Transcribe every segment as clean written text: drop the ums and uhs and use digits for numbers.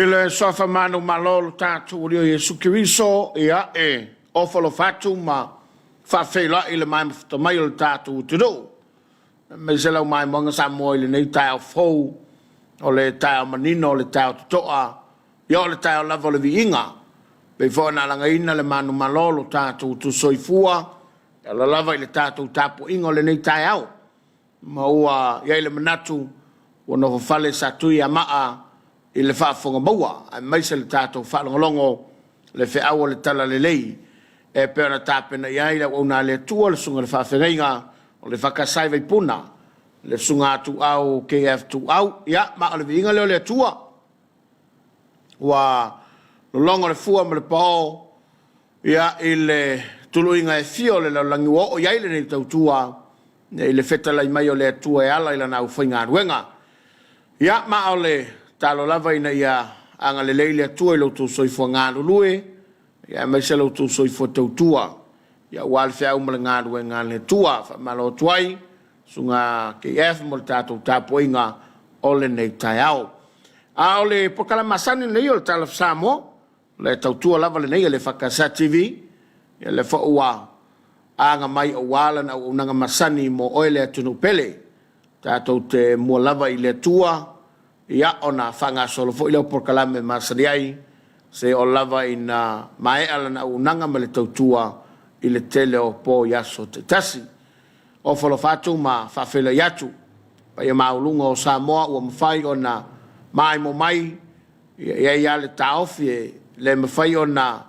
I le suafa manumalo o lo tatou Alii o Iesu Keriso, ia e ofo alofa atu ma faafeiloai i le maemafuta mai o le tatou atunuu, aemaise lau maimoaga Samoa i lenei taeao fou, o le taeao manino, o le taeao totoa, ia o le taeao lava o le viiga. E pei foi ona alagaina le manumalo o lo tatou utu soifua, e ala lava i le tatou tapuaiga o lenei taeao. Ma ua i ai le manatu ua nofofale Satuiamaa i le faafofoga maua aemaise le tatou faalogologo le feau o le Talalelei e pei ona tapena i ai le auauna a le Atua, le susuga i le faafeagaiga o le EFKS i Vaipuna, le susuga Tuau KF Tuau. Ia, ma o le viiga lea o le Atua ua lologo le fua ma le pao ia i le tuluiga e fia o le lalolagi ua oo i ai lenei tautua i le fetalai mai o le Atua e ala i lana aufaigaluega. Ia, ma o le tatalo lava ina ia agalelei le Atua i lo outou soifua galulue, aemaise lo outou soifua tautua aua le feau ma le galuega a le Atua. Faamalo atu ai, Susuga KF mo le tatou tapuaiga o lenei taeao. A o le polokalame masani lenei o le Talofa Samoa, o le tautua lava lenei a le EFKS TV, ia lea foi ua aga mai aua lana auaunaga masani mo oe le atunuu pele. Tatou te mua lava i le Atua, ia ona faagasolo foi lea o polokalame e masani ai, seia oo lava ina maea lana auaunaga ma le tautua i le tele o po i aso taitasi. Ofo alofa atu ma faafeiloai atu i le paia maualuga o Samoa ua mafai ona maimoa mai. E i ai lava le taofi e le mafai ona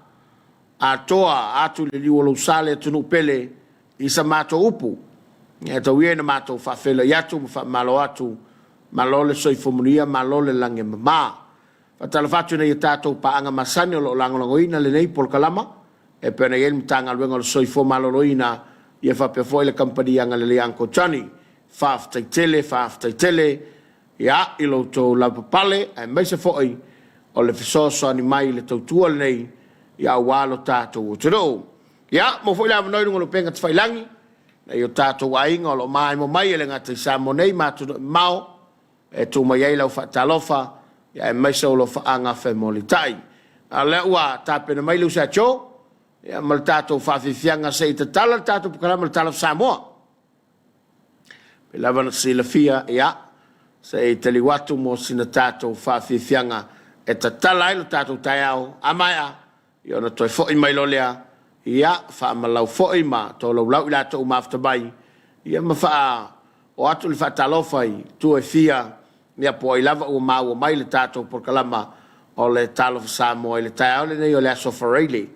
atoa atu i le liu o lou sa le atunuu pele i sa matou upu. Ae tau ia ina matou faafeiloai atu ma faamalo atu, malo le soifua manuia, malo le lagi e mama. Faatalofa atu i nai a tatou paaga masani o lo o lagolagoina lenei polokalama e pei ona i ai le Matagaluega o le Soifua Maloloina ia faapea foi le Kamupani Agalelei a Uncle Johnny. Faafetai tele, faafetai tele ia i lo outou lavapapale aemaise foi o le fesoasoani mai i le tautua lenei ia aua lo tatou atunuu. Ia, maua foi le avanoa i luga o le upega tafailagi nai o tatou aiga o lo o maimoa mai e le gata i Samoa nei ma atunuu e mamao e tuu mai ai lau faatalofa aemaise o alofaaga femolitai. A o lea ua tapena mai le uso ia Joe ia ma le tatou faafiafiaga se i tatala le tatou polokalame o le Talofa Samoa. Pei lava ona silafia, ia, se i taliu atu mo sina tatou faafiafiaga e tatala ai lo tatou taeao, a maea, ia ona toe foi mai loa lea, ia, faamalau foi ma tolaulau i latou ua mafuta mai, ia ma faaoo atu le faatalofa i tua e fia, ia po o ai lava ua maua mai le tatou polokalama o le Talofa Samoa i le taeao lenei o le Aso Faraile.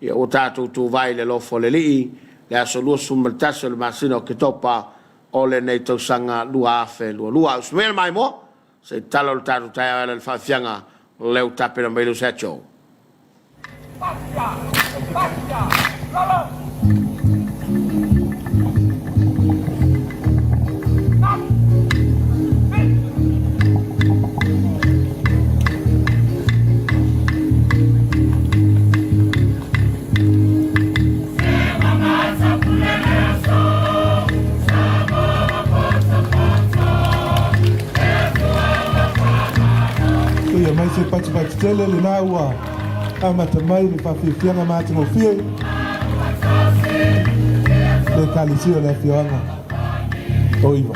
Ia ua tatou tuvae i le alofa o le Alii, le aso 21 o le masina o Oketopa o lenei tausaga 2022. Usu maia le maimoa, se i tatala lo tatou taeao e ala i le faafiafiaga lea ua tapena mai le uso ia Joe. Tuia mai se patipati tele lena ua amata mai le faafiafiaga matagofie le Ekalesia o le Afioaga o Iva.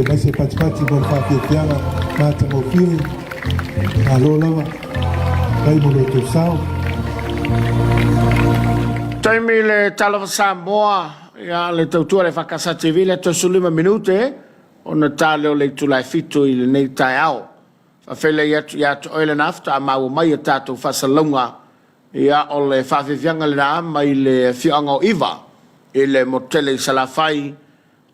aemaise Patipati mo le faafiafiaga matagofie. Malo lava. Faafetai mo lo outou sao. Taimi le Talofa Samoa, ia le tautua le EFKS TV le 35 minute ona ta lea o le itula e 7 i lenei taeao. Faafeiloai atu ia te oe lena faatoa maua mai a tatou faasalalauga, ia o le faafiafiaga lena mai le afioaga o Iva i le motu tele i Salafai,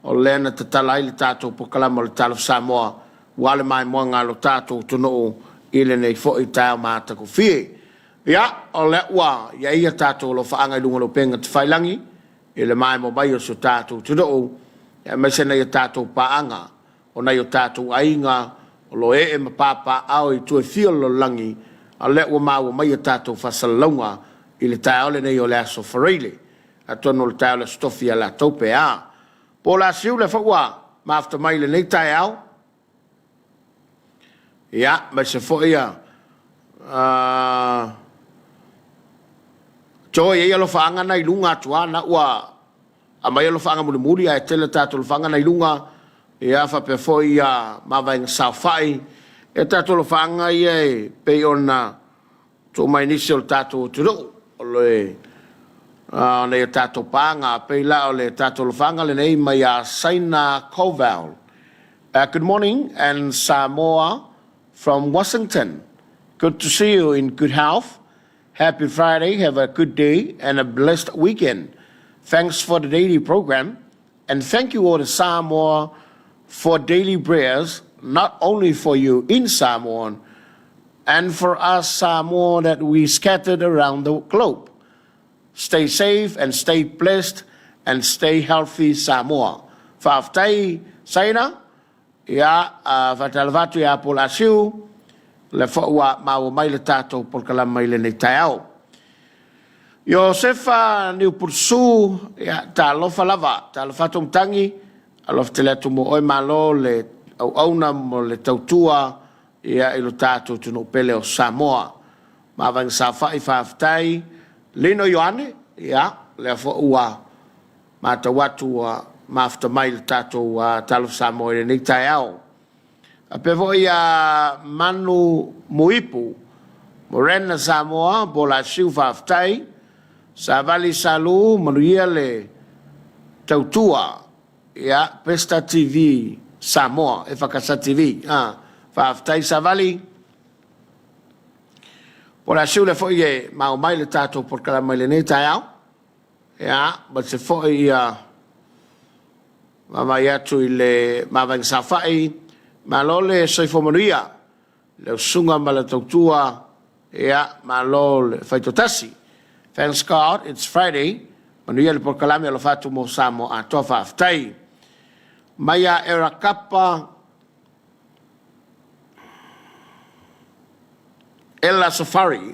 o lea na tatala ai le tatou polokalame o le Talofa Samoa aua le maimoaga a lo tatou atunuu i lenei foi taeao matagofie. Ia, o lea ua i ai a tatou alofaaga i luga o le upega tafailagi i le maimoa mai o si o tatou atunuu, aemaise nai a tatou paaga, o nai o tatou aiga o lo o ee ma papaaao i itu e fia o le lalolagi, a o lea ua maua mai a tatou faasalalauga i le taeao lenei o le Aso Faraile. Atonu o le taeao o le Aso Tofi ia latou pe a. Po o le a siu lea foi ua mafuta mai i lenei taeao. Ia, aemaise foi ia Joy e i ai alofaaga na i luga atu lava, na ua aumai alofaaga mulimuli ae tele tatou alofaaga na i luga, ia faapea foi ia mavaega saofai. Ia tatou alofaaga ia e pei ona tuu mai nisi o le tatou atunuu o le nai o tatou paaga, pei la o le tatou alofaga lenei mai ia Saina Koval. Good morning and Samoa from Washington. Good to see you in good health. Happy Friday. Have a good day and a blessed weekend. Thanks for the daily program. And thank you all to Samoa for daily prayers, not only for you in Samoa, and for us Samoa that we scattered around the globe. Stay safe and stay blessed and stay healthy Samoa. Faafetai Saina, ia faatalofa atu ia Paul Asiu, lea foi ua maua mai le tatou polokalame i lenei taeao. Iosefa Niupurusu, ia talofa lava, talofa atu matagi, alofa tele atu mo oe, malo le auauna mo le tautua ia i lo tatou atunuu pele o Samoa. Mavaega saofai, faafetai. Lino Ioane, ia, lea foi ua matau atu ua mafuta mai le tatou Talofa Samoa i lenei taeao. Faapea foi ia Manu Muipu, Morena Samoa, Bola Siu, faafetai. Savali Salu, manuia le tautua. Ia, Pesta TV Samoa, EFKS TV. Ah, faafetai Savali. Bola Siu lea foi e maua mai le tatou polokalame i lenei taeao. Ia, ma se foi ia vaavaai atu i le mavaega saofai, malo le soifua manuia, le usuga ma le tautua, ia, malo le faitoatasi. Thanks God, it's Friday. Manuia le polokalame alofa atu mo Samoa atoa, faafetai. Mai ia Era Kapa, Ella Safari.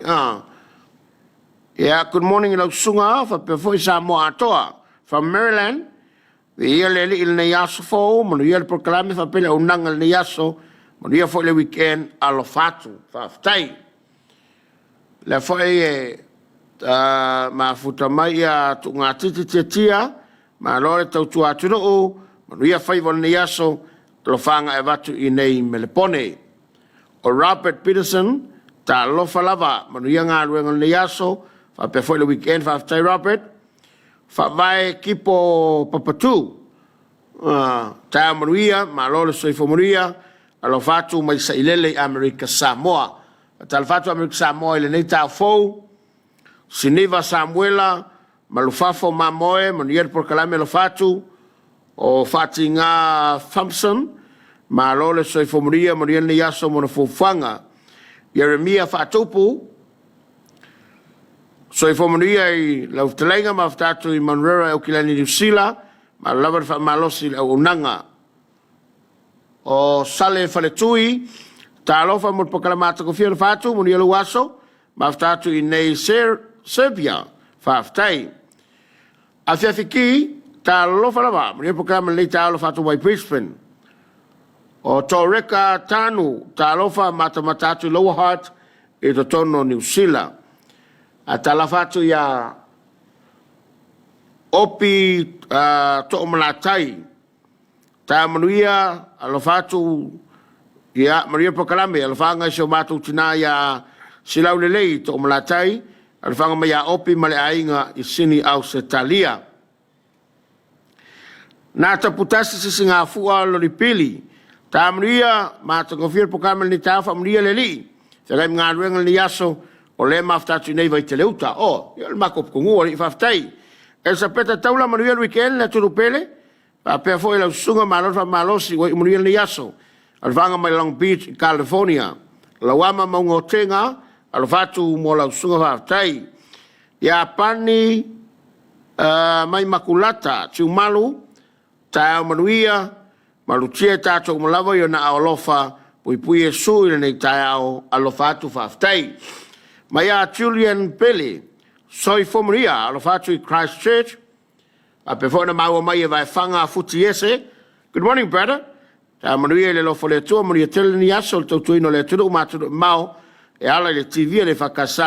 Yeah, good morning i lau susuga, faapea foi Samoa atoa. From Maryland, viia le Alii i lenei aso fou, manuia le polokalame faapea le auaunaga i lenei aso, manuia foi le weekend, alofa atu. Faafetai. Lea foi e mafuta mai ia Tuugatiti Tiatia, malo le tautua atunuu, manuia faiva o lenei aso, alofaga e avatu i nei Melepone. O Robert Peterson, talofa lava, manuia galuega o lenei aso, faapea foi le weekend, faafetai Robert. Faavae Kipo Papatu, taeao manuia, malo le soifua manuia, alofa atu mai Sailele i Amerika Samoa. Faatalofa atu Amerika Samoa i lenei taeao fou, Siniva Samuela, Malufafo Mamoe, manuia le polokalame alofa atu, o Faatiga Thompson, malo le soifua manuia, manuia lenei aso mo na fuafuaga. Ieremia Faatupu, soifua manuia i lau fetalaiga ma mafuta atu i Manurewa e Aukilani Niu Sila, malo lava le faamalosi i le auaunaga. O Sale Faletui, talofa mo le polokalame matagofie o le Faatu, manuia lou aso, mafuta atu i nei Serbia, faafetai. Afiafi ki, talofa lava, manuia polokalame lenei taeao o le Faatu mai Brisbane. O Toreka Tanu, talofa matamata atu i Lower Hutt i totonu o Niu Sila. A talofa atu ia Opi Toomalatai. Taeao manuia, alofa atu, ia, manuia polokalame, alofaga i si o matou tina ia Silaulelei Toomalatai, alofaga mai ia Opi ma le aiga i Sini Ausetalia. Na taputasi sisigafua lolipili. Taeao manuia, matagofie le polokalame i lenei taeao, faamanuia le Alii. Feagai ma galuega i lenei aso, o lea e mafuta atu i inei i Vaitele-uta. O, ia o le matou pitonuu alii faafetai. Elisapeta Taula, manuia le weekend le atunuu pele. Faapea foi lau susuga, malo le faamalosi, ua iu manuia lenei aso. Alofaga mai Long Beach i California. Lauama Mauga o Tega, alofa atu mo lau susuga faafetai. Iapani mai Makulata, Tiumalu, taeao manuia, malutia e tatou uma lava i ona aao alofa, puipui Iesu i lenei taeao, alofa atu faafetai. Mai ia Julian Pele, soifua manuia, alofa atu i Christchurch, faapea foi ona maua mai e Vaefaga Futiese. Good morning, brother. Taeao manuia i le alofa o le Atua, manuia tele lenei aso, le tautuaina o le atunuu ma atunuu e mamao e ala i le TV a le EFKS.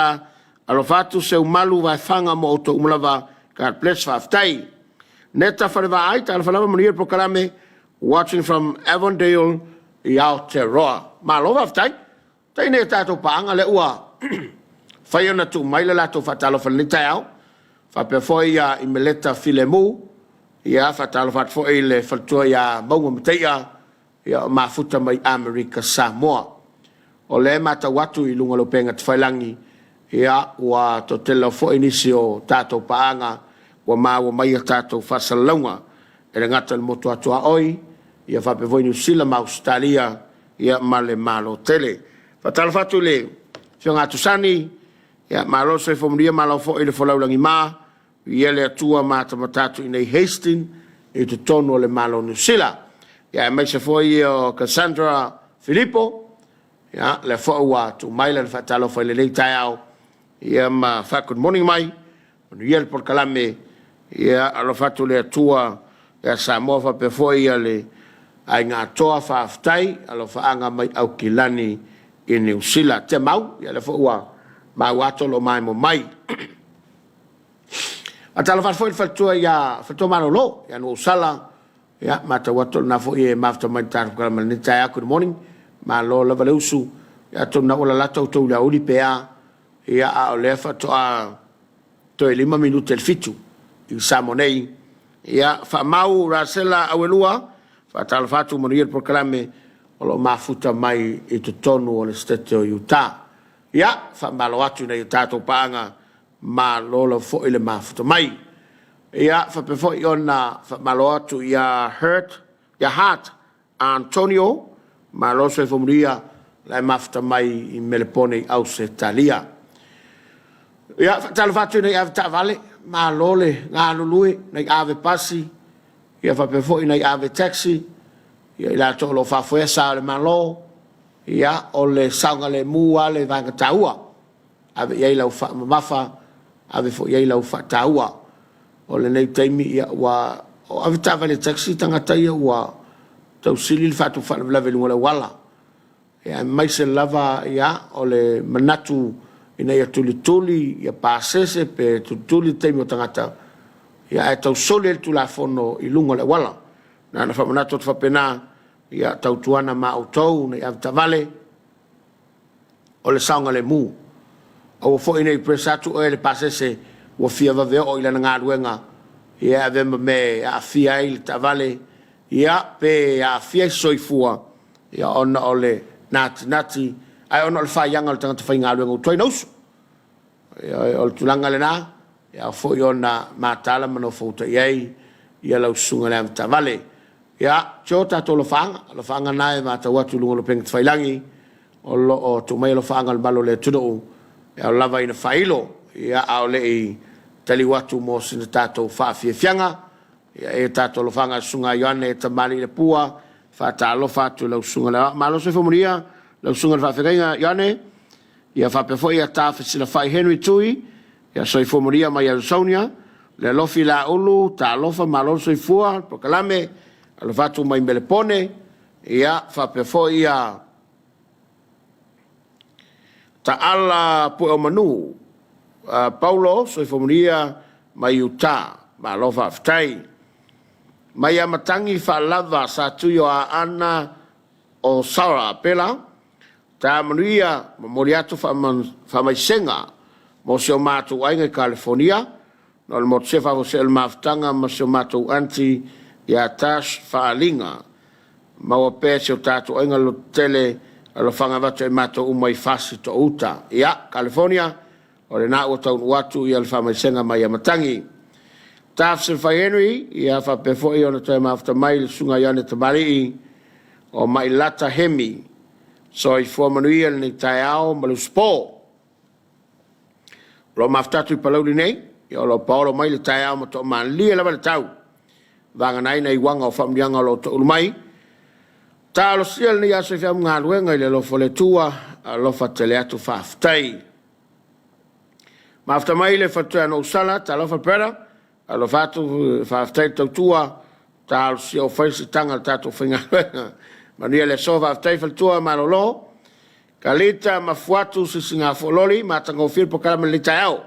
Alofa atu Seumalu Vaefaga mo outou uma lava. God bless, faafetai. Neta Falevaai, talofa lava, manuia le polokalame. Watching from Avondale i Aotearoa. Malo faafetai. Tai nei tatou paaga lea ua fai ona tuu mai le latou faatalofa i lenei taeao. Faapea foi ia Imeleta Filemu, ia faatalofa atu foi i le faletua ia Mauga Mataia, ia o mafuta mai Amerika Samoa. O lea e matau atu i luga o le upega tafailagi, ia ua toatele foi nisi o tatou paaga ua maua mai a tatou faasalalauga e le gata i le motu atuaoi, ia faapea foi Niu Sila ma Ausetalia, ia ma le Malo tele. Faatalofa atu i le Afioga ia Tusani, ia malo le soifua manuia, malo foi le folau lagima, viia le Atua matamata atu i inei Hastings i totonu o le Malo o Niu Sila. Ia aemaise foi o Cassandra Filipo, ia lea foi ua tuu mai lana faatalofa i lenei taeao, ia ma fa good morning mai, manuia le polokalame, ia alofa atu le Atua ia Samoa faapea foi ia le Aiga Atoa, faafetai, alofaaga mai Aukilani i Niu Sila. Te mau, ia lea foi ua maua atu o lo o maemo mai. Faatalofa atu foi i le faletua ia Faletua Malolo, ia Nuuausala, ia matau atu o lena foi e mafuta mai i le tatou kalama i lenei taeao. Good morning. Malo lava le usu. Ia atonu na ua lalata outou i le aoauli pe a, ia a o lea faatoa toe 5 minute i le 7 i Samoa nei. Ia faamau Rasela Auelua, faatalofa atu manuia le polokalame o lo o mafuta mai i totonu o le Setete o Utah. Ia faamalo atu i nai o tatou paaga, malo lava foi le mafuta mai. Ia faapea foi ona faamalo atu ia Hurt, ia Hart Antonio, malo soifua manuia, la e mafuta mai i Melepone i Ausetalia. Ia, faatalofa atu i nai ave taavale, malo le galulue, nai ave pasi, ia faapea foi nai ave taxi, ia i latou o lo o faafoea sa o le Malo, ia o le saogalemu lava le vaega taua. Ave i ai lau faamamafa, ave foi i ai lau faataua. O lenei taimi, ia, ua o ave taavale taxi tagata ia ua tausili le faatupu faalavelave i luga o le auala. Ia, aemaise lava ia, o le manatu ina ia tulituli ia pasese pe tulituli le taimi o tagata, ia, ae tausoli ai le Tulafono i luga o le auala. Na ona faamanatu atu faapena, ia, tautuana ma outou nei avetaavale, o le saogalemu. Aua foi ne i press atu oe e le pasese ua fia vave oo i lana galuega, ia e avea ma mea e aafia ai le taavale, ia pe aafia ai se soifua, ia ona o le natinati, ae ona o le faiaga o le tagata faigaluega ua tuai ona usu. Ia, o le tulaga lena, e ao foi ona mataala ma nofouta i ai ia lau susuga i le avetaavale. Ia, tio tatou alofaaga, alofaaga na e matau atu i luga o lopega tafailagi, o lo o tuu mai alofaaga o le malu o le atunuu, e ao lava ina faailo, ia, a o le i taliu atu mo sina tatou faafiafiaga. Ia, e tatou alofaaga a le Susuga Ioane Tamaliilepua, faatalofa atu i lau susuga i le Aoao. Malo soifua manuia lau susuga i le faafeagaiga Ioane. Ia faapea foi ia Ta Fesilafai Henry Tui, ia soifua manuia mai Arizonia, le alofi Laulu, talofa malo le soifua, le polokalame, alofa atu mai Melepone, ia faapea foi ia Taala Pueomanu, Paulo, soifua manuia mai Utah, malo faafetai. Mai ia Matagi Faalava sa tui o Aana o Sarah Pela, Ta manuia, momoli atu faamaisega mo si o matou aiga i Kalifonia, na o le motusia faafuasei o le mafutaga ma si o matou aunty ia Tash Faaliga. Maua pea e si o tatou aiga le lototele, alofaga avatu e matou uma i Fasitoo-uta. Ia, Kalifonia, o lena ua taunuu atu ia le faamaisega mai ia Matagi. Ta Fesilafai Henry, ia faapea foi ona toe mafuta mai le susuga Ioane Tamalii o Mailata Hemi. Soifua manuia lenei taeao ma le usipo. O lo o mafuta atu i Palauli nei, ia o lo o paolo mai le taeao ma toamalie lava le tau. Vagana ai nai uaga o faamanuiaga o lo o toulu mai. Talosia lenei aso i feau ma galuega i le alofa o le Atua, alofa tele atu faafetai. Mafuta mai le faletua ia Sala, talofa brother, alofa atu faafetai le tautua, talosia o fai se taga a le tatou faigaluega. Manuia le aso, faafetai faletua malolo. Kalita Mafuatu Sisigafua matagofie le polokalame i lenei taeao.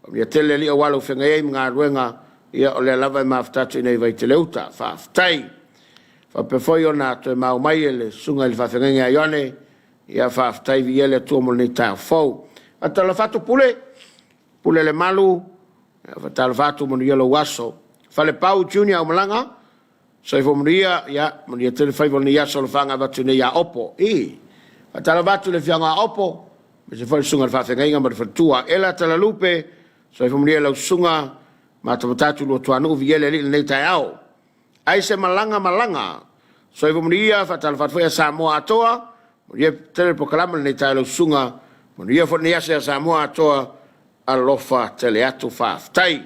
Faamanuia tele le Alii aua lou feagai ai ma galuega, ia o lea lava e mafuta atu i inei i Vaitele-uta. Faafetai. Faapea foi ona toe maua mai e le susuga i le faafeagaiga ia Ioane, ia faafetai viia le Atua mo lenei taeao fou. Faatalofa atu Pule, Pule Lemalu, faatalofa atu manuia lou aso. Falepau Junior Aumalaga, soifua manuia, ia manuia tele faiva o lenei aso alofaga avatu i inei ia Opo. I, faatalofa atu i le afioaga a Opo, aemaise foi le susuga i le faafeagaiga ma le faletua. Ela Talalupe, soifua manuia lau susuga, matamata atu Luatuanuu viia le Alii i lenei taeao. Ai se malaga malaga. Soifua manuia, faatalofa atu foi ia Samoa atoa. Manuia tele le polokalame lenei taeao lau susuga. Manuia foi lenei aso ia Samoa atoa. Alofa tele atu faafetai.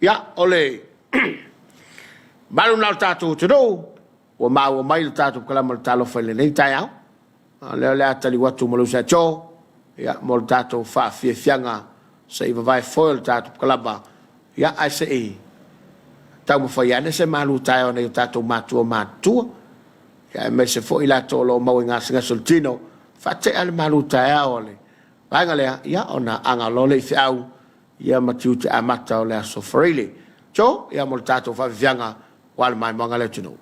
Ia, o le malu lena o le tatou atunuu ua maua mai le tatou polokalame o le Talofa i lenei taeao. A o lea o le a taliu atu ma le uso ia Joe, ia, mo le tatou faafiafiaga se i vavae foe o le tatou polokalame, ia, ae se i taumafai ane se malu taeao a nai o tatou matua matutua, ia, aemaise foi i latou o lo o maua i gasegase o le tino, faatea le malu taeao a le vaega lea, ia, ona aga loa lea i feau, ia, ma tiute amata o le aso Faraile. Joe, ia, mo le tatou faafiafiaga aua le maimoaga a le atunuu.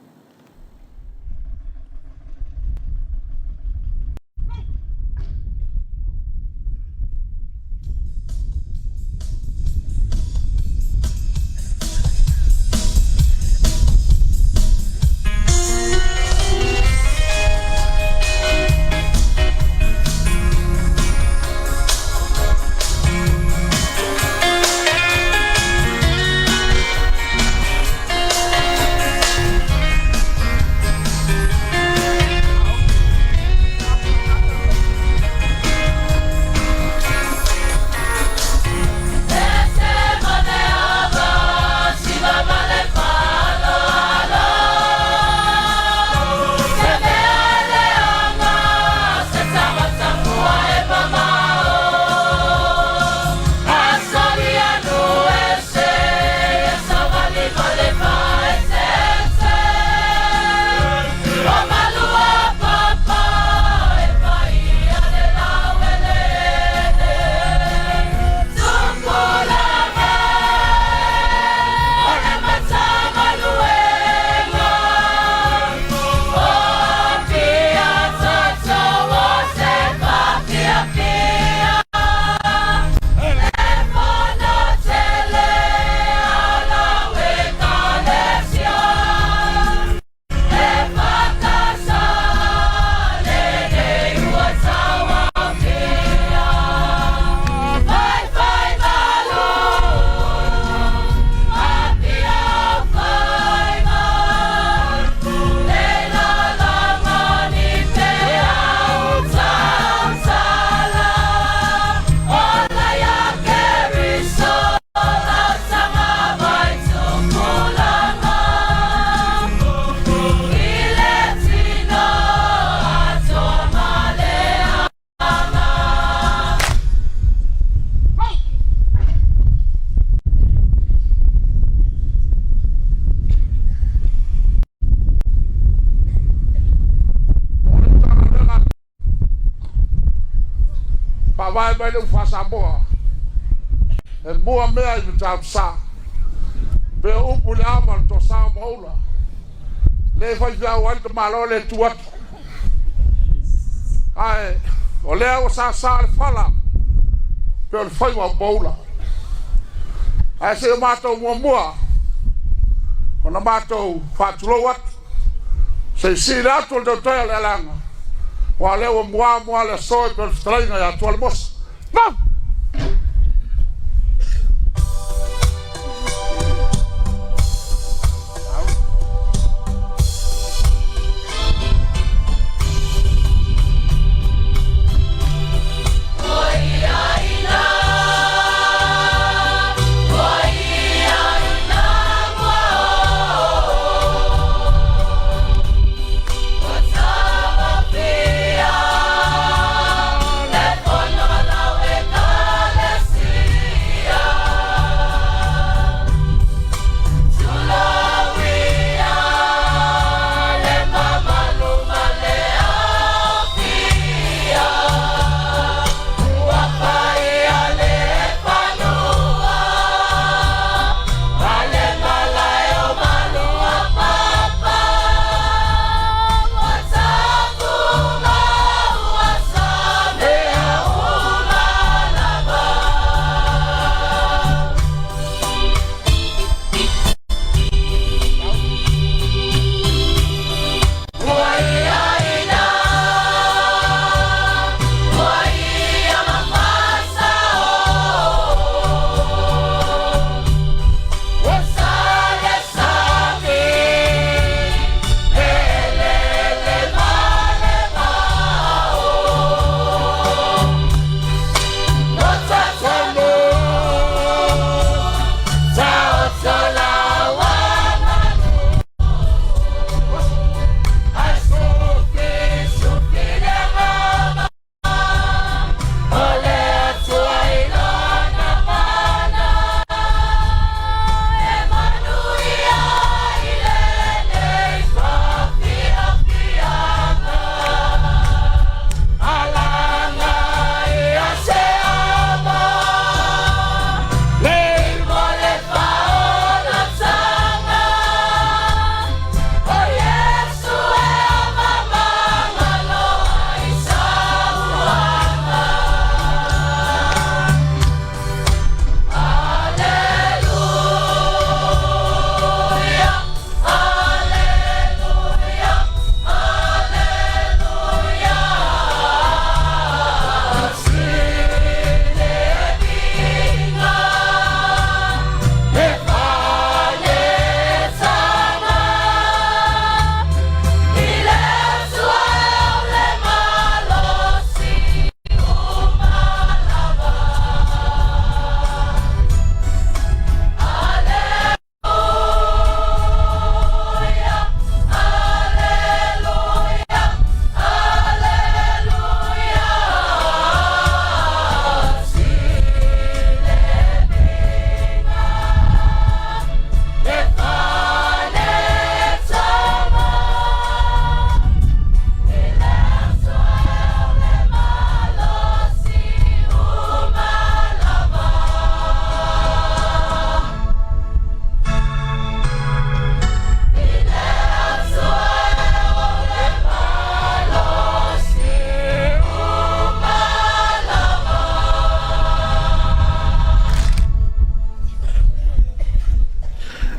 O le Matagaluega faavae mai le Ufa Samoa, e mua mea i Matautusa, pei o upu i le ava o le toasa o Maula. Lea e faifeau ai le tamaloa le tu atu. Ae o lea ua sasa le fala pe o le faiva o poula. Ae se i o matou muamua ona matou faatulou atu. Se i sii le atu o le tautai o le alaga, aua o lea ua mua mua le aso e pei o le fetalaiga ia Tualemosa. Mau!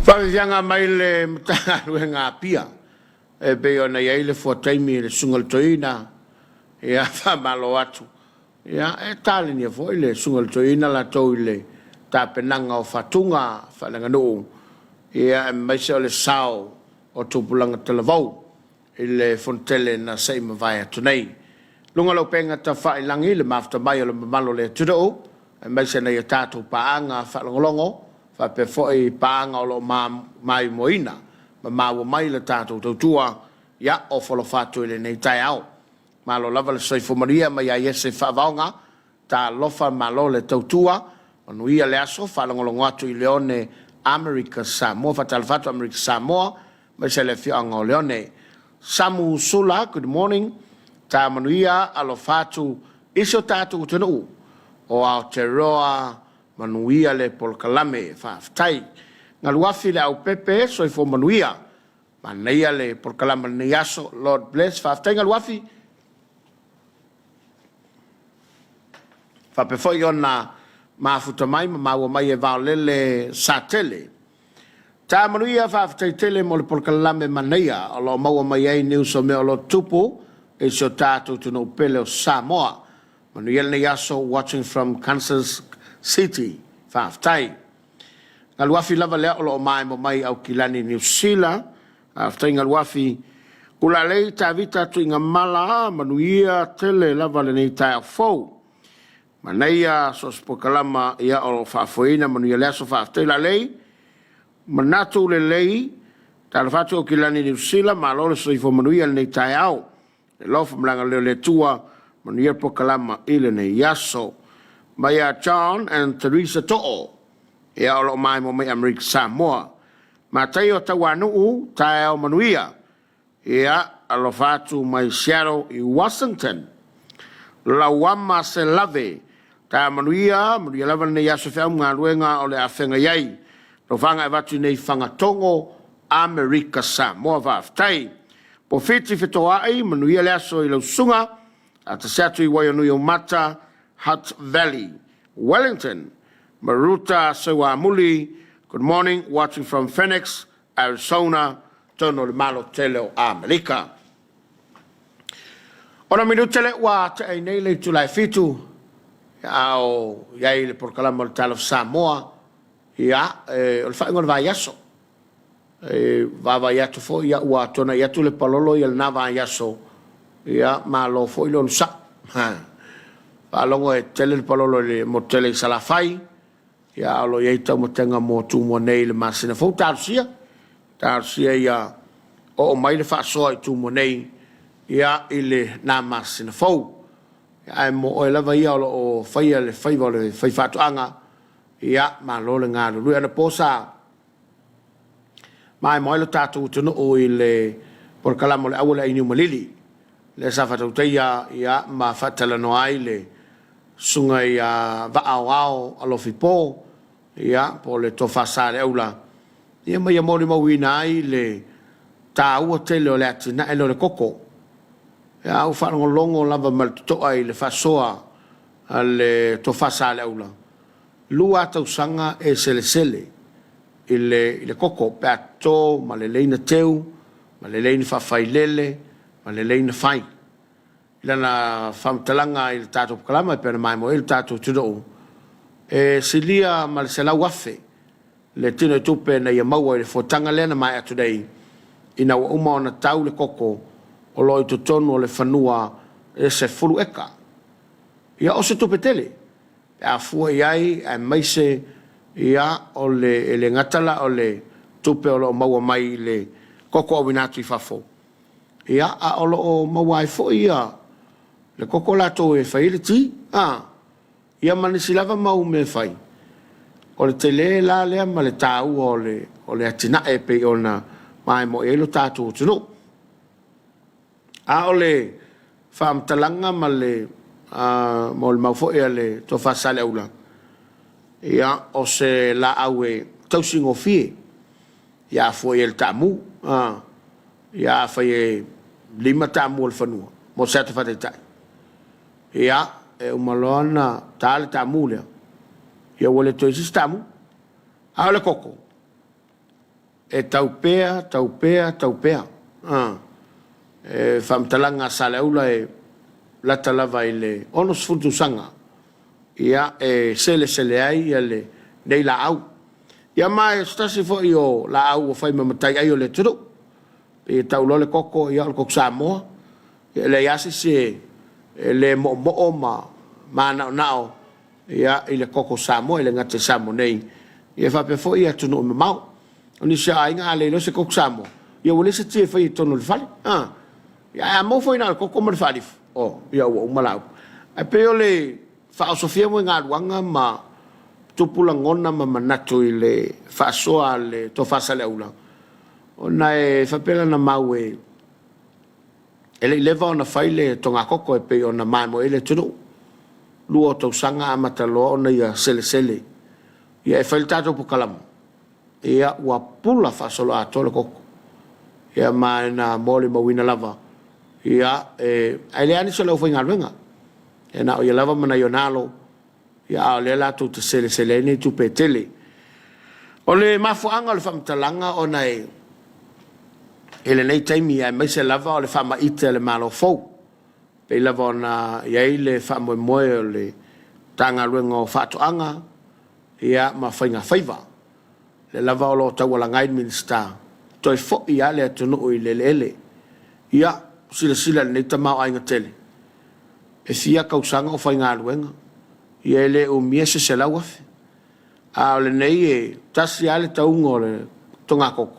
Faaviviaga mai le Matagaluega a Apia e pei ona i ai le fuataimi i le susuga i le Toeaina, ia faamalo atu. Ia e talenia foi le susuga i le Toeaina latou i le tapenaga o faatuga faaleaganuu, ia aemaise o le sao o tupulaga talavou i le fonotele na se i mavae atu nei. Luga o le upega tafailagi i le mafuta mai o le mamalu o le atunuu, aemaise nai a tatou paaga faalogologo faapea foi paaga o lo o maimoaina ma maua mai le tatou tautua, ia ofo alofa atu i lenei taeao. Malo lava le soifua manuia mai ia Iese faavaoga, talofa malo le tautua, manuia le aso, faalogologo atu i Leone Amerika Samoa, faatalofa atu Amerika Samoa, aemaise le afioaga o Leone. Samu Sula, good morning, ta manuia, alofa atu i si o tatou atunuu o Aotearoa, manuia le polokalame, faafetai. Galuafi le aupepe, soifua manuia. Manaia le polokalama lenei aso. Lord bless. Faafetai Galuafi. Faapea foi ona mafuta mai ma maua mai e Vaolele Satele. Ta manuia faafetai tele mo le polokalame manaia o lo o maua mai ai news o mea o lo o tupu i si o tatou atunuu pele o Samoa. Manuia lenei aso watching from Kansas City. Faafetai. Galuafi lava lea o lo o maemo mai Aukilani Niu Sila. Faafetai Galuafi. Ulalei Tavita Tuigamala, manuia tele lava lenei taeao fou. Manaia so o se polokalama ia o lo o faafoeina manuia le aso. Faafetai Lalei. Manatu lelei. Talofa atu Aukilani Niu Sila, malo le soifua manuia lenei taeao. Le alofa ma le agalelei o le Atua, manuia le polokalama i lenei aso. Mai ia John and Theresa Too, ia o lo o maimoa mai Amerika Samoa. Mataio Tauanuu, taeao manuia. Ia, alofa atu mai Seattle i Washington. Lauama Selave, taeao manuia, manuia lava lenei aso feau ma galuega o le a feagai ai. Lofaga e avatu i nei Fagatogo, Amerika Samoa. Faafetai. Pofiti fetoai, manuia le aso i lau susuga, atasi atu i Waianuiomata, Hutt Valley, Wellington. Maruta Seuamuli, good morning, watching from Phoenix, Arizona, tonu o le Malo tele o Amerika. Ona minute le ua tea nei le itula e 7, a o i ai le polokalama o le Talofa Samoa, ia, o le faaiuga o le vaiaso. E vaavaai atu foi, ia, ua tuanai atu le palolo ia lena vaiaso, ia, malo foi le onosai. Faalogo e tele le palolo i le motu tele i Salafai, ia, a o lo o i ai taumatega mo Tumua nei i le masina fou. Talosia, talosia ia oo mai le faasoa i Tumua nei, ia, i lena masina fou. Ae mo oe lava ia o lo o faia le faiva o le faifaatoaga, ia, malo le galulue. Anapo sa maimoa ai lo tatou atunuu i le polokalama o le Aua le Ai Niu Malili, lea sa faatautaia ia ma faatalanoa ai le susuga ia Vaaoao Alofi Po, ia, po o le Tofa Saleaula, ia ma ia molimauina ai le taua tele o le atinae lea o le koko. Ia, a ua faalogologo lava ma le totoa i le faasoa a le Tofa Saleaula, 2 tausaga e selesele i le koko pe a toto ma lelei na teu, ma lelei na faafailele, ma lelei na fai. I lana faamatalaga i le tatou polokalama e pei ona maimoa ai le tatou atunuu, e silia ma le 100,000 le tino i tupe na ia maua i le fuataga lea na maea atu nei, ina ua uma ona tau le koko o lo o i totonu o le fanua e 10 eka. Ia o se tupe tele pe a fua i ai, aemaise ia o le, e le gata la o le tupe o lo o maua mai i le koko auina atu i fafo, ia a o lo o maua ai foi ia le koko latou e fai ai le ti, a, ia ma nisi lava mau mea e fai. O le tele la lea ma le taua o le, o le atinae e pei ona maimoa i ai lo tatou atunuu. A o le faamatalaga ma le molimau foi a le Tofa Saleaula, ia, o se laau e tausi gofie, ia a fua i ai i le taamu, ia afai e 5 taamu o le fanua, mo se ata faataitai, ia, e uma loa ona ta le taamu lea, ia ua le toe i ai se isi taamu. A o le koko, E tau pea, tau pea, tau pea. A. E faamatalaga a Saleaula e lata lava i le 60 tausaga, ia, e selesele ai ia lenei laau. Ia ma e se tasi foi o laau ua fai ma matai ai o le atunuu. Pei e tau loa le koko, ia o le koko Samoa. Ia e leai lava se isi e le moomoo ma manaonao ia i le koko Samoa, e le gata i Samoa nei, ia faapea foi atunuu e mamao. O nisi o aiga a le iloa se koko Samoa, ia ua leai se ti e faia i totonu o le fale. A, ia ae a maua foi na o le koko ma le faalifu, oh, ia ua uma la upu. Ae pei o le faaosofia moegaluaga ma tupu lagona ma manatu i le faasoa a le Tofa Saleaula, ona e faapea lana mau e E le i leva ona fai le togakoko e pei ona maimoa ai le atunuu. 2 o tausaga amata loa ona ia selesele ia e fai le tatou pokalama, ia ua pula faasoloatoa le koko. Ia ma na molimauina lava, ia, e, ae leai lava nisi o le aufaigaluega. Ia na o ia lava ma nai ona alo, ia a o lea latou te selesele ai nei tupe e tele. O le mafuaaga o le faamatalaga ona e i lenei taimi aemaise lava o le faamaite a le Malo fou, pei lava ona i ai le faamoemoe o le Matagaluega o Faatoaga ia ma Faiga Faiva. O lea lava o lo o taualaga ai le Minisita, toe foi lava le atunuu i le eleele. Ia, silasila i lenei tamaoaiga tele, e fia tausaga o faigaluega, ia e le umia se $100,000. A o lenei e tasi lava le tauga o le togatogo,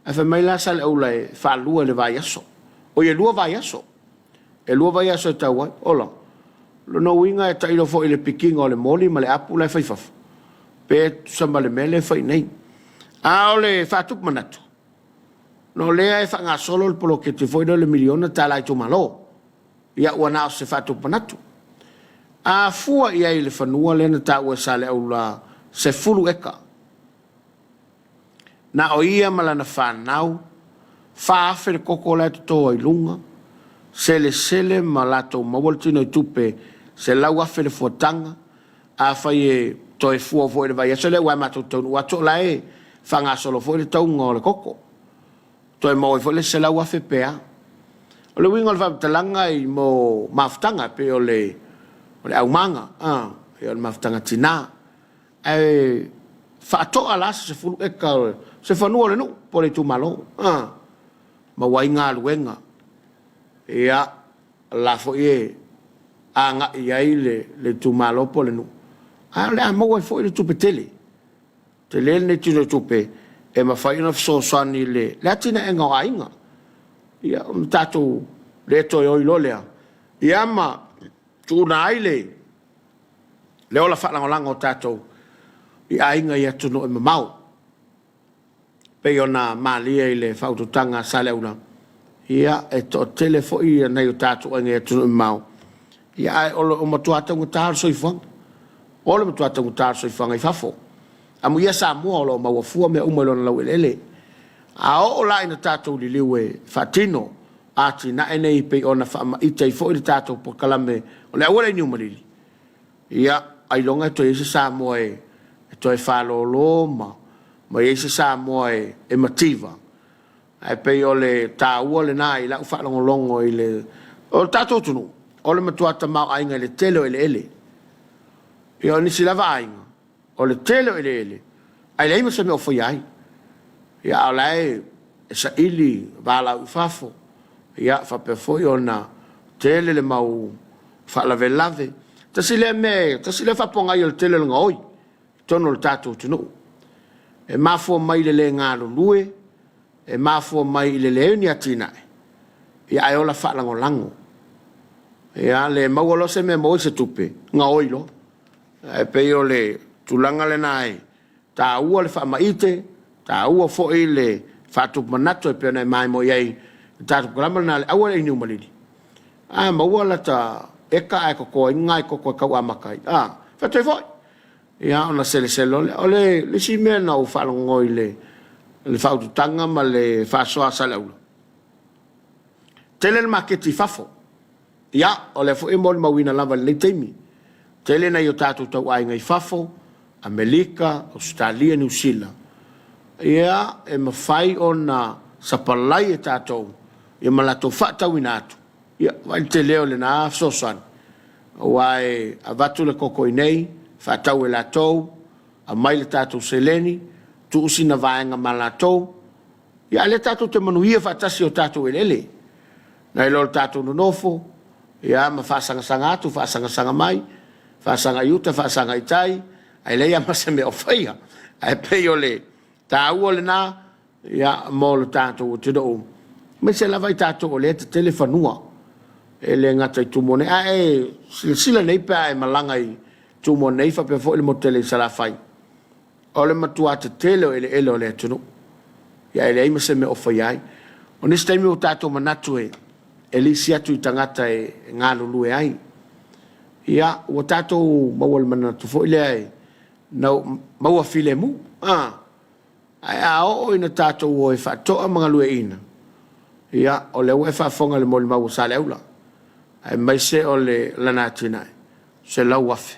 ae fai mai la Saleaula e faalua i le vaiaso. Oi, e 2 vaiaso. E 2 vaiaso e tau ai. Ola, o lona uiga e tailo foi i le pikiina o le moli ma le apu la e fai i fafo, pe tusa ma le mea lea e fai i inei. A o le faatupu manatu, ona o lea e faagasolo le poloketi foi lea o le miliona tala a itumalo. Ia ua na o se faatupu manatu. A fua i ai i le fanua lea na taua e Saleaula 10 eka, na o ia ma lana fanau, 4,000 le koko la e toto ai luga, selesele ma latou maua le tinoitupe $100,000 le fuataga, afai e toe fua foi i le vaiaso lea aua matou te taunuu atu o la e faagasolo foi le tauga o le koko, toe maua ai foi le isi $100,000 pe a. O le uiga o le faamatalaga i mo mafutaga pei o le aumaga, o le mafutaga tina. Ae faatoa la se 10 eka o se fanua o le nuu po o le itumalo, maua ai galuega. Ia, o la foi e agai i ai le itumalo po o le nuu, ae o le a maua ai foi le tupe tele. Tele lenei tinoitupe e mafai ona fesoasoani i le atinaeina o aiga. Ia, ona tatou le toe oi loa lea, ia ma tuuna ai le ola faalagolago o tatou i aiga i atunuu e mamao. Pei ona malie i le faaututaga a Saleaula, ia, e toatele foi nai o tatou aiga i atunuu e mamao, ia, ae o le matua taugata o le soifuaga. O le matua taugata o le soifuaga i fafo. Amuia Samoa o lo o maua fua mea uma i lona laueleele. A oo la ina tatou liliu e faatino atinae nei pei ona faamaite ai foi le tatou polokalame o le auala i Niumalili, ia, ailoga e toe i ai se Samoa e toe faalolo ma i ai se Samoa e mativa. Ae pei o le taua lena i lau faalogologo i le... O le tatou atunuu, o le matua tamaoaiga i le tele o eleele. Ia, o nisi lava aiga, o le tele o eleele, ae leai ma se mea o faia ai. Ia, a o la e saili valaau i fafo, ia, faapea foi ona tele le mau faalavelave. Tasi lea mea, tasi lea faapogai o le tele o le gaoi i totonu o le tatou atunuu. E mafua mai i le le galulue, e mafua mai i le leai o ni atinae, ia ae ola faalagolago. Ia, le maua loa se mea e maua ai se tupe, gaoi loa. Ae pei o le tulaga lena e taua le faamaite, taua foi le faatupu manatu e pei ona e maimoa i ai i le tatou polokalame lena le Auala i Niumalili. A maua lata eka ae toto ai ni nai koko e tau amata ai, a, fai atu ai foi. Ia, ona selesele loa lea. O le isi mea na ou faalogo i le faaututaga ma le faasoa a Saleaula, tele le maketi i fafo. Ia, o lea foi e molimauina lava i lenei taimi, tele nai o tatou tauaiga i fafo, Amerika, Ausetalia, Niu Sila, ia, e mafai ona sapalai e tatou ia ma latou faatauina atu. Ia, vaai le tele o lena fesoasoani, aua e avatu le koko i inei, faatau e latou, aumai le tatou seleni, tuu sina vaega ma latou, ia, a o lea tatou te manuia faatasi i o tatou eleele, nai lo le tatou nonofo, ia, ma faasagasag atu, faasagasaga mai, faasaga i uta, faasaga i tai, ae leai lava ma se mea o faia. Ae pei o le taua lena, ia, mo le tatou atunuu, aemaise lava i tatou o lea e tetele fanua, e le gata i Tumua nei, ae silasila nei pe a e malaga i Tumua nei faapea foi le motu tele i Salafai, o le matua tetele o eleele o le atunuu, ia ae leai ma se mea o faia ai. O nisi taimi ua tatou manatu e lisi atu i tagata e galulue ai, ia, ua tatou maua i le manatu foi lea e maua filemu, a, ae a oo ina tatou o e faatoa ma galueaiina, Ia, o lea ua e faafofoga i le molimau a Saleaula, aemaise o le lana atinae, $100,000.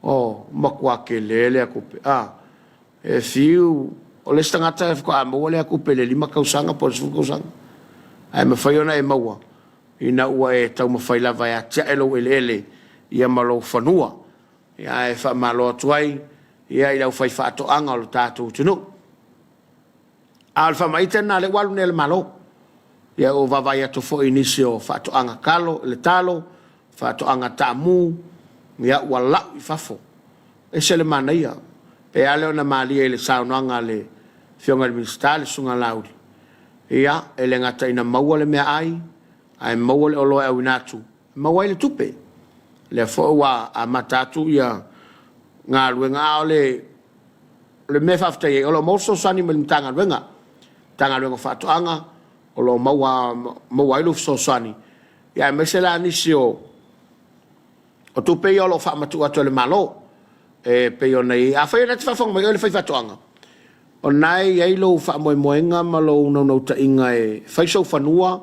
O, matua tele lea tupe. A, e fiu, o le isi tagata faatoa maua lea tupe i le 5 tausaga po o le 10 tausaga. Ae mafai ona e maua ina ua e taumafai lava e atiae lou eleele ia ma lou fanua. Ia, ae faamalo atu ai ia i le aufaifaatoaga o le tatou atunuu. A o le faamaite lena lea ua alu nei a le Malo. Ia ua vaavaai atu foi i nisi o faatoaga talo, le talo, faatoaga taamu, ia ua lau i fafo. E ese le manaia. E pei lava lea ona malie i le saunoaga a le Afioga i le Minisita le Susuga Laauli, ia, e le gata ina maua le meaai, ae maua le oloa e auina atu, e maua ai le tupe. Lea foi ua amata atu ia galuega, a o le O le mea e faafetai ai, o lo o maua fesoasoani mai le Matagaluega, Matagaluega o Faatoaga, o lo o maua, maua ai lou fesoasoani, ia aemaise la nisi o, o tupe ia o lo o faamatuu atu e le Malo e pei ona i ai. Afai o lena e te faafofoga mai o oe le faifaatoaga, o lena e i ai lou faamoemoega ma lou naunautaiga e fai sou fanua,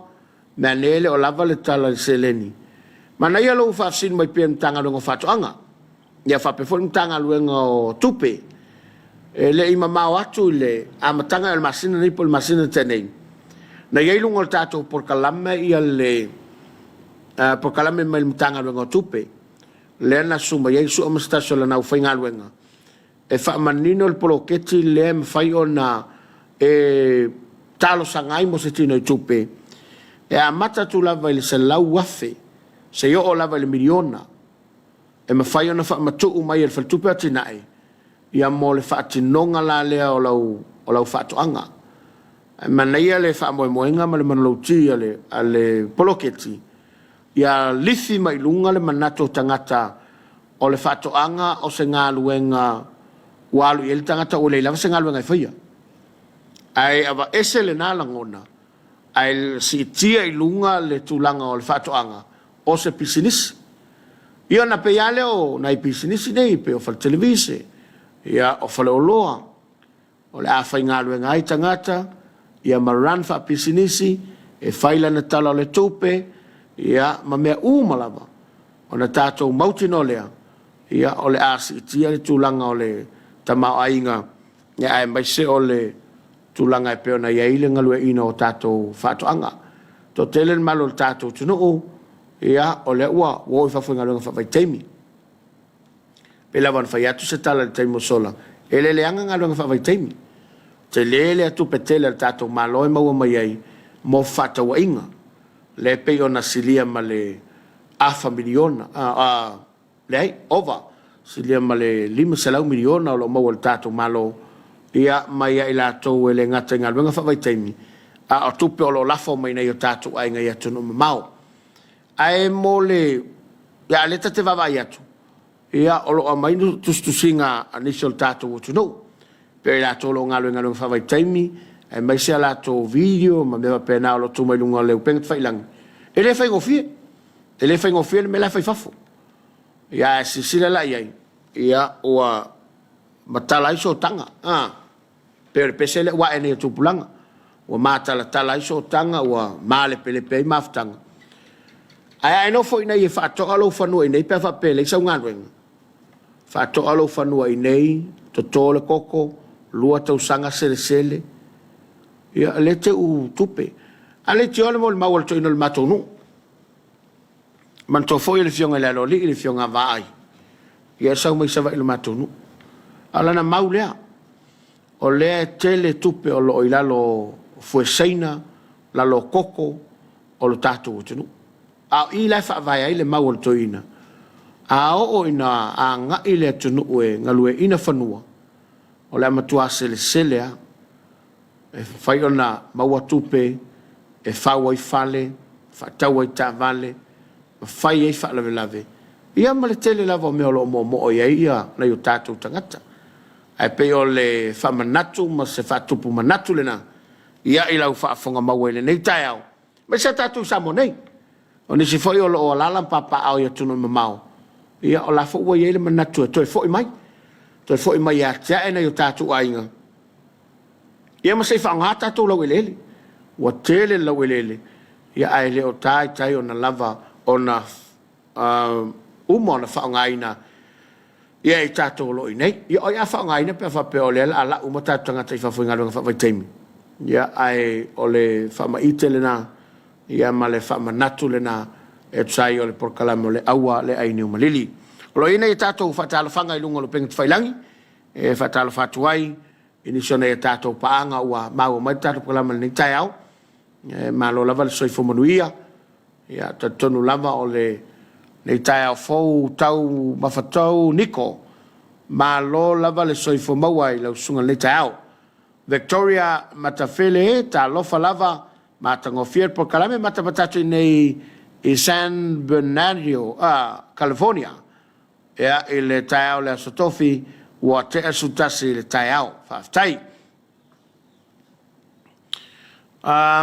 meaane e le o lava le tala i le seleni, manaia lou faafesili mai pea i le Matagaluega o Faatoaga. Ia faapea foi le Matagaluega o Tupe. E le i mamao atu i le amataga o le masina nei po o le masina na tea nei, na i ai i luga o le tatou polokalame ia le polokalame mai le Matagaluega o Tupe, lea na susu mai ai Sua ma se tasi o lana aufaigaluega e faamanino le poloketi lea e mafai ona e talosaga ai mo se tinoitupe e amata atu lava i le $100,000 seia oo lava i le $1miliona. E mafai ona faamatuu mai e le Faletupe o Atinae ia mo le faatinoga la lea o lau, o lau faatoaga. Ae manaia le faamoemoega ma le manulauti a le, a le poloketi, ia lifi mai luga le manatu o tagata o le faatoaga o se galuega ua alu i ai le tagata ua leai lava se galuega e faia. Ae aveese lena lagona ae siitia i luga le tulaga o le faatoaga o se pisinisi. Ia ona pei lava lea o nai pisinisi nei pei o fale televise, ia o faleoloa, o le a faigaluega ai tagata, ia ma run faapisinisi, e fai lana tala o le tupe, ia ma mea uma lava. Ona tatou mautinoa lea, ia o le a siitia le tulaga o le tamaoaiga, ia aemaise o le tulaga e pei ona i ai le galueaiina o tatou faatoaga. Toatele le mamalu o le tatou atunuu, ia, o lea ua o i fafo i galuega faavaitaimi. Pei lava ona fai atu se tala i le taimi ua sola, e le leaga galuega faavaitaimi. Tele le tupe tele a le tatou Malo e maua mai ai mo fefaatauaiga, lea e pei ona silia ma le afa miliona, leai, ova, silia ma le $500 miliona o lo o maua e le tatou Malo, ia, mai ia i latou e le gata i galuega faavaitaimi, a o tupe o lo o lafo mai nei o tatou aiga i atunuu mamao. Ae mo le, ia, a o lea ta te vaavaai atu, ia, o lo o aumai tusitusiga a nisi o le tatou atunuu, pei o i latou o lo o galulue i galuega faavaitaimi, aemaise a latou video ma mea faapena o lo o tuu mai luga o le upega tafailagi, e le faigofie. E le faigofie le mea la e fai i fafo. Ia ae silasila la i ai, ia ua matala ai sootaga, a, pei o le pese lea ua ae nei a tupulaga, ua matalatala ai sootaga, ua malepelepe ai mafutaga. Ae a e nofo i inei e faatoa lou fanua i inei pe a faapea e leai sau galuega, faatoa lou fanua i inei, toto le koko, 2 tausaga selesele, ia lea e teu tupe. A leitioa le molimau a le toeaina o le matou nuu. Manatua foi le afioga i le Aloalii, le afioga a Vaai, ia e sau mai Savaii i le matou nuu. A o lana mau lea, o lea e tele tupe o lo o i lalo o fueseina, lalo o koko o le tatou atunuu. A o i la e faavae ai le mau a le toeaina, a oo ina agai le atunuu e galueaiina fanua, o le a matua selesele lava. E mafai ona maua tupe e fau ai fale, faatau ai taavale, ma fai ai faalavelave, ia ma le tele lava o mea o lo o moomoo i ai nai o tatou tagata. Ae pei o le faamanatu ma se faatupu manatu lena ia i lau faafofoga maua i lenei taeao, aemaise a tatou i Samoa nei. O nisi foi o lo o alaala ma papaaao i atunuu mamao, ia o la foi ua i ai le manatu e toe foi mai, toe foi mai e atiae nai o tatou aiga, Ia ma se i faaaoga tatou laueleele. Ua tele le laueleele, ia ae le o taitai ona lava ona uma ona faaaogaina ia i tatou o lo o i inei. Ia o ai a faaaogaina pe a faapea o lea o le a lau uma tatou tagata i fafo i galuega faavaitaimi. Ia ae o le faamaite lena ia ma le faamanatu lena e tusa ai o le polokalame o le Aua le Ai Niu Malili. O lo o i ai nai a tatou faatalofaga i luga o le upega tafailagi e faatalofa atu ai i nisi o nai a tatou paaga ua maua mai le tatou polokalame i lenei taeao. E malo lava le soifua manuia. Ia, talitonu lava o lenei taeao fou tau mafatou Niko. Malo lava le soifua maua i lau susuga i lenei taeao. Victoria Matafele, talofa lava, matagofie le polokalame, matamata atu i nei i San Bernardino, California. Ia, i le taeao o le Aso Tofi, ua tea le 11 i le taeao. Faafetai.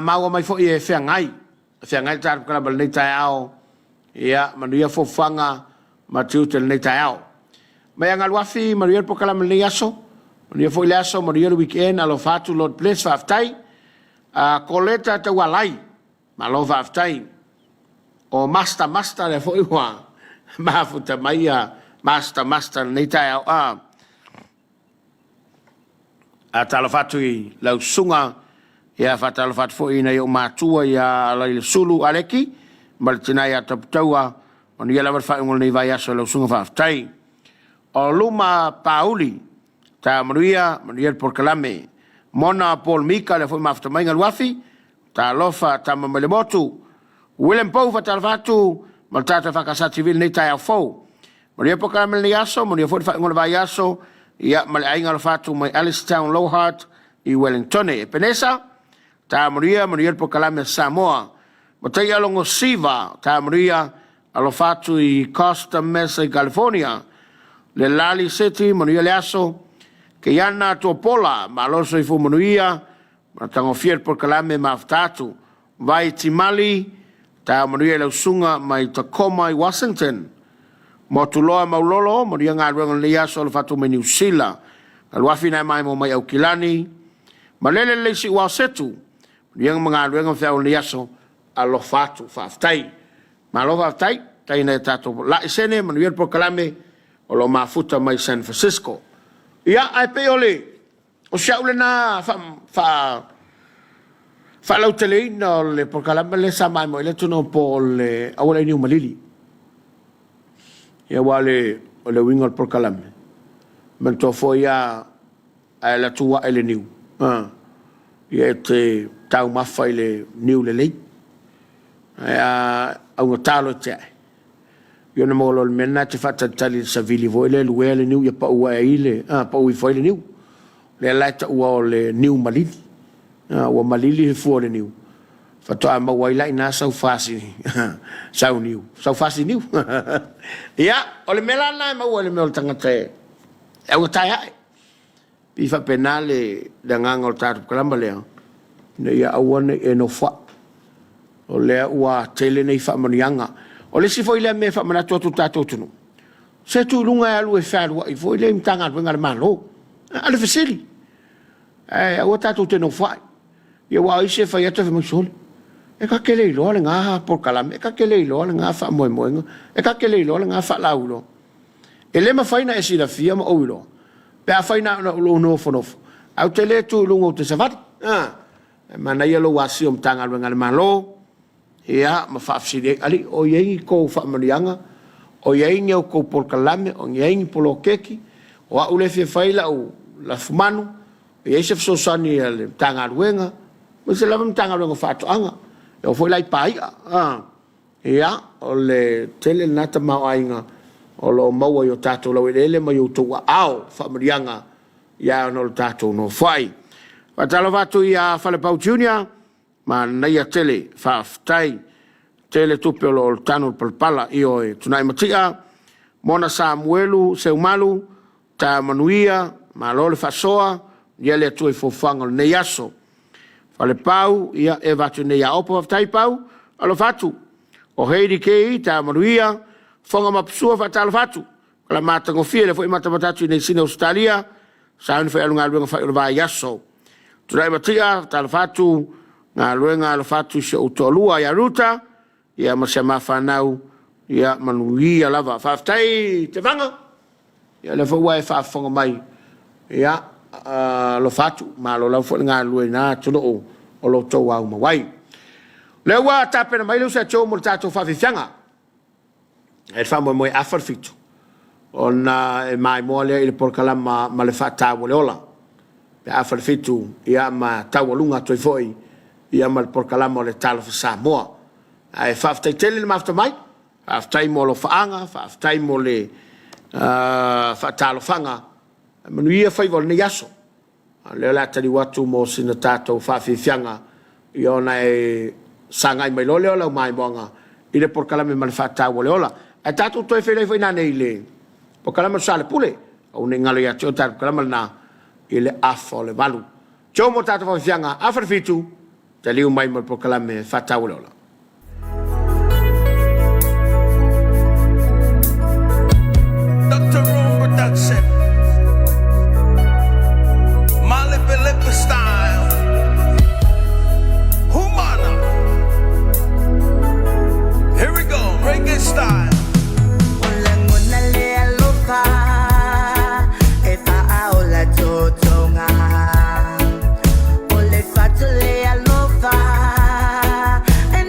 Maua mai foi e feagai, feagai le tatou kalama i lenei taeao. Ia, manuia foafoaga ma tiute i lenei taeao. Mai ia Galuafi, manuia le polokalame i lenei aso. Manuia foi le aso, manuia le weekend. Alofa atu, Lord bless, faafetai. Koleta Taualai, malo faafetai. O Master Master lea foi ua mafuta mai ia Master Master lenei taeao. A talofa atu i lau susuga, ia faatalofa atu foi i nai ou matua ia Alailesulu Aleki ma le tina ia Taputaua. Manuia lava le faaiuga o lenei vaiaso i lau susuga faafetai. O Luma Pauli, ta manuia, manuia le polokalame. Mona Paul Mika, lea foi mafuta mai Galuafi, talofa tama mai le motu. William Pou faatalofa atu ma le tatou EFKS TV i lenei taeao fou. Manuia polokalame i lenei aso, manuia foi le faaiuga o le vaiaso, ia ma le aiga alofa atu mai Alice Town Lowhart i Wellingtone. Epenesa, ta manuia, manuia le polokalame a Samoa. Mataia Logo Siva, ta manuia, alofa atu i Costa Mesa i California. Le Lali City, manuia le aso. Keiana Tuapola, malo le soifua manuia, matagofie le polokalame mafuta atu. Vai Timali, taeao manuia i lau susuga mai Tacoma i Washington. Motuloa Maulolo, manuia galuega o lenei aso alofa atu mai Niu Sila. Galuafi nai maemo mai Aukilani. Malele lelei Siuao Setu, manuia ma galuega ma feau o lenei aso, alofa atu, faafetai. Malo faafetai, tai nai tatou laisene, manuia le polokalame o lo o mafuta mai San Francisco. Ia, ae pei o le O si au lena faalauteleina o le polokalame lea sa maimoa ai le atunuu po o le auala i Niumalili. Ia aua o le uiga o le polokalame, manatua foi a ae alu atu ae le niu, ia e te taumafa i le niu lelei. Ae a augata loa e te ae, Ia ona maua loa o le mea lena e te faatalitali i le savili foi lea e luea le niu ia pau ae ai le, pau ifo ai le niu. Lea la e taua o le niu malili. Ua malili le fua o le niu, faatoa maua ai la i ina sau fasi, sau niu, sau fasi niu. Ia, o le mea la lena e maua i le mea o le tagata e augata e ae. Pei faapena le agaga o le tatou polokalame lea, ina ia aua ne i e nofoai. O lea ua tele nei faamanuiaga. O le isi foi lea mea e faamanatu atu i le tatou atunuu, se tuu i luga e alu e fealuai foi lea i Matagaluega a le Malo. A o le fesili, ae aua tatou te nofoai. Ia aua o isi e fai atu e fai mai, sole, e ta te le iloa lena polokalame, e ta te le iloa lena faamoemoega, e ta te le iloa lena faalauiloa. E le mafai ona e silafia ma ou iloa pe afai na ona ou nofonofo ae ou te le tu i luga ou te savali. E manaia lou asia o Matagaluega a le Malo, ia, ma faafesili ai, Alii, o i ai ni tou faamanuiaga? O i ai ni outou polokalame? O i ai ni poloketi? O au lea e fia fai lau lafumanu, o i ai se fesoasoani a le Matagaluega, aemaise lava Matagaluega o Faatoaga, e oo foi la i pāi'a. Ia, o le tele lena tamaoaiga o lo o maua i o tatou laueleele ma i outou aao faamanuiaga ia ona o le tatou nofoai. Faatalofa atu ia Falepau Junior, manaia tele, faafetai tele tupe o lo o tanu le palapala. Ioe, Tunai Matia, Mona Samuelu Seumalu, ta manuia, malo le faasoa, ia le Atua i foafoaga o lenei aso. Falepau, ia e avatu nei ia Opo, faafetai Pau, alofa atu. O Heidi Kei, ta manuia, Foga Mapusua, faatalofa atu. Kala matagofie le foi matamata atu i nei sina Ausetalia, sauni foi alu galuega fai o le vaiaso. Tunai Matia, faatalofa atu. galuega. Alofa atu i si ou toalua ia Ruta ia ma si a ma fanau, ia manuia lava. Faafetai Tevaga, ia lea foi ua e faafofoga mai, ia alofa atu, malo lava foi le galulue i na atunuu o lo outou aumau ai. O lea ua tapena mai le uso ia Joe mo le tatou faafiafiaga. E le faamoemoe afa le 7 ona e maimoa lea i le polokalama ma le faataua o le ola. Pe afa le 7 ia ma taualuga atu ai foi ia ma le polokalama o le Talofa Samoa. Ae faafetai tele le mafuta mai, faafetai mo alofaaga, faafetai mo le faatalofaga. Manuia faiva o lenei aso. A o lea o le a taliu atu mo sina tatou faafiafiaga, ia ona e sagai mai loa lea o lau maimoaga i le polokalame ma le faataua o le ola. Ae tatou toe feiloai foi nanei i le polokalame o le Soalepule. Aua ne i galo ia te oe le tatou polokalame lena i le 7:30. Tšau mo tatou faafiafiaga, 6:30, taliu mai mo le polokalame faataua o le ola. Dr. Room Production. Malepe style. Humana. Here we go. Reggae style. O lagona le alofa e faaola totoga. O le fatu le alofa e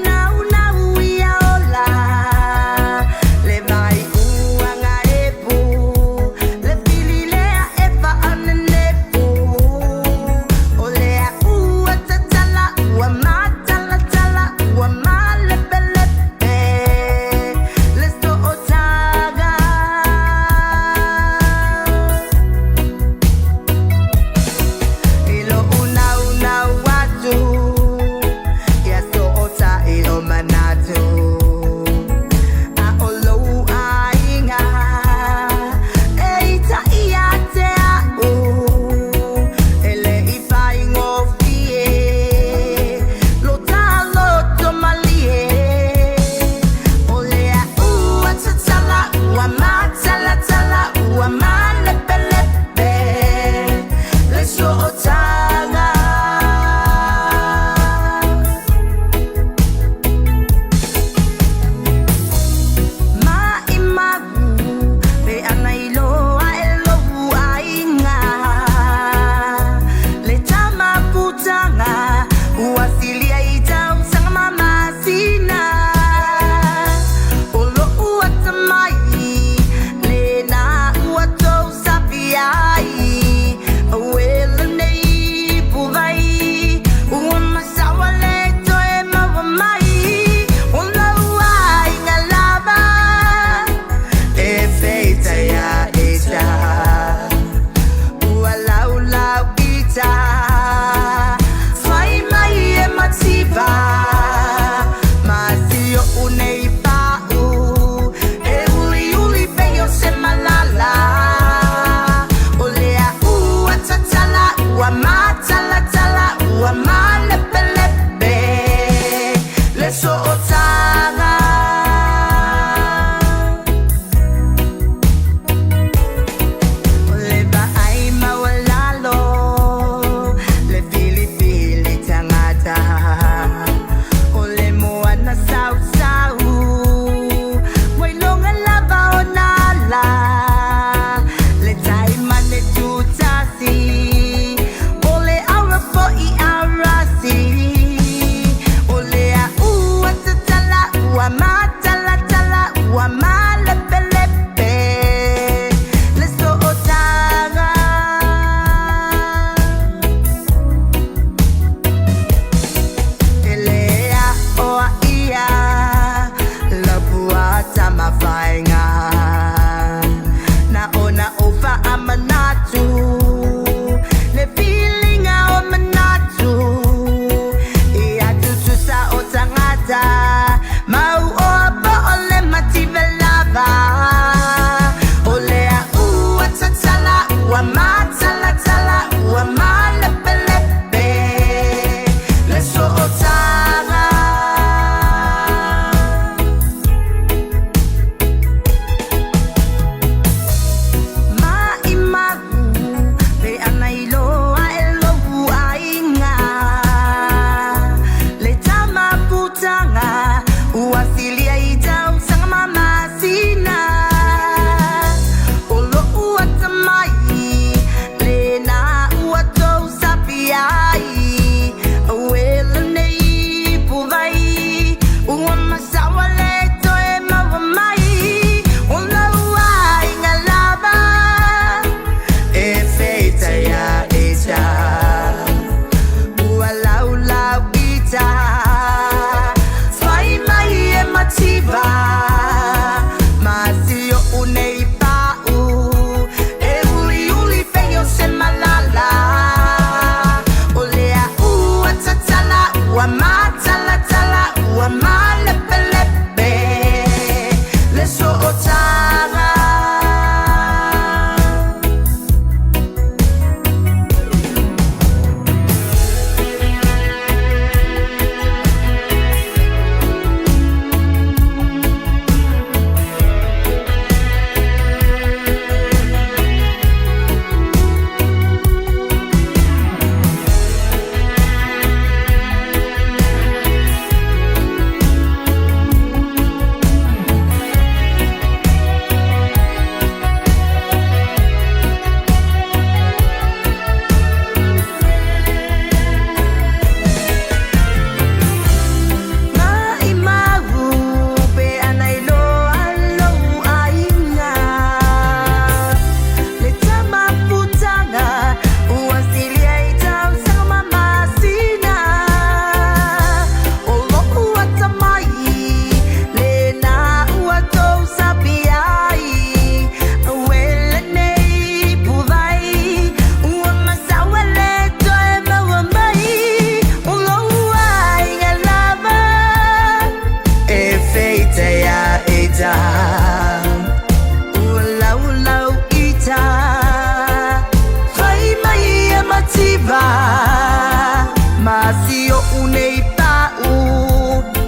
faiva ma si oʻu nei paʻu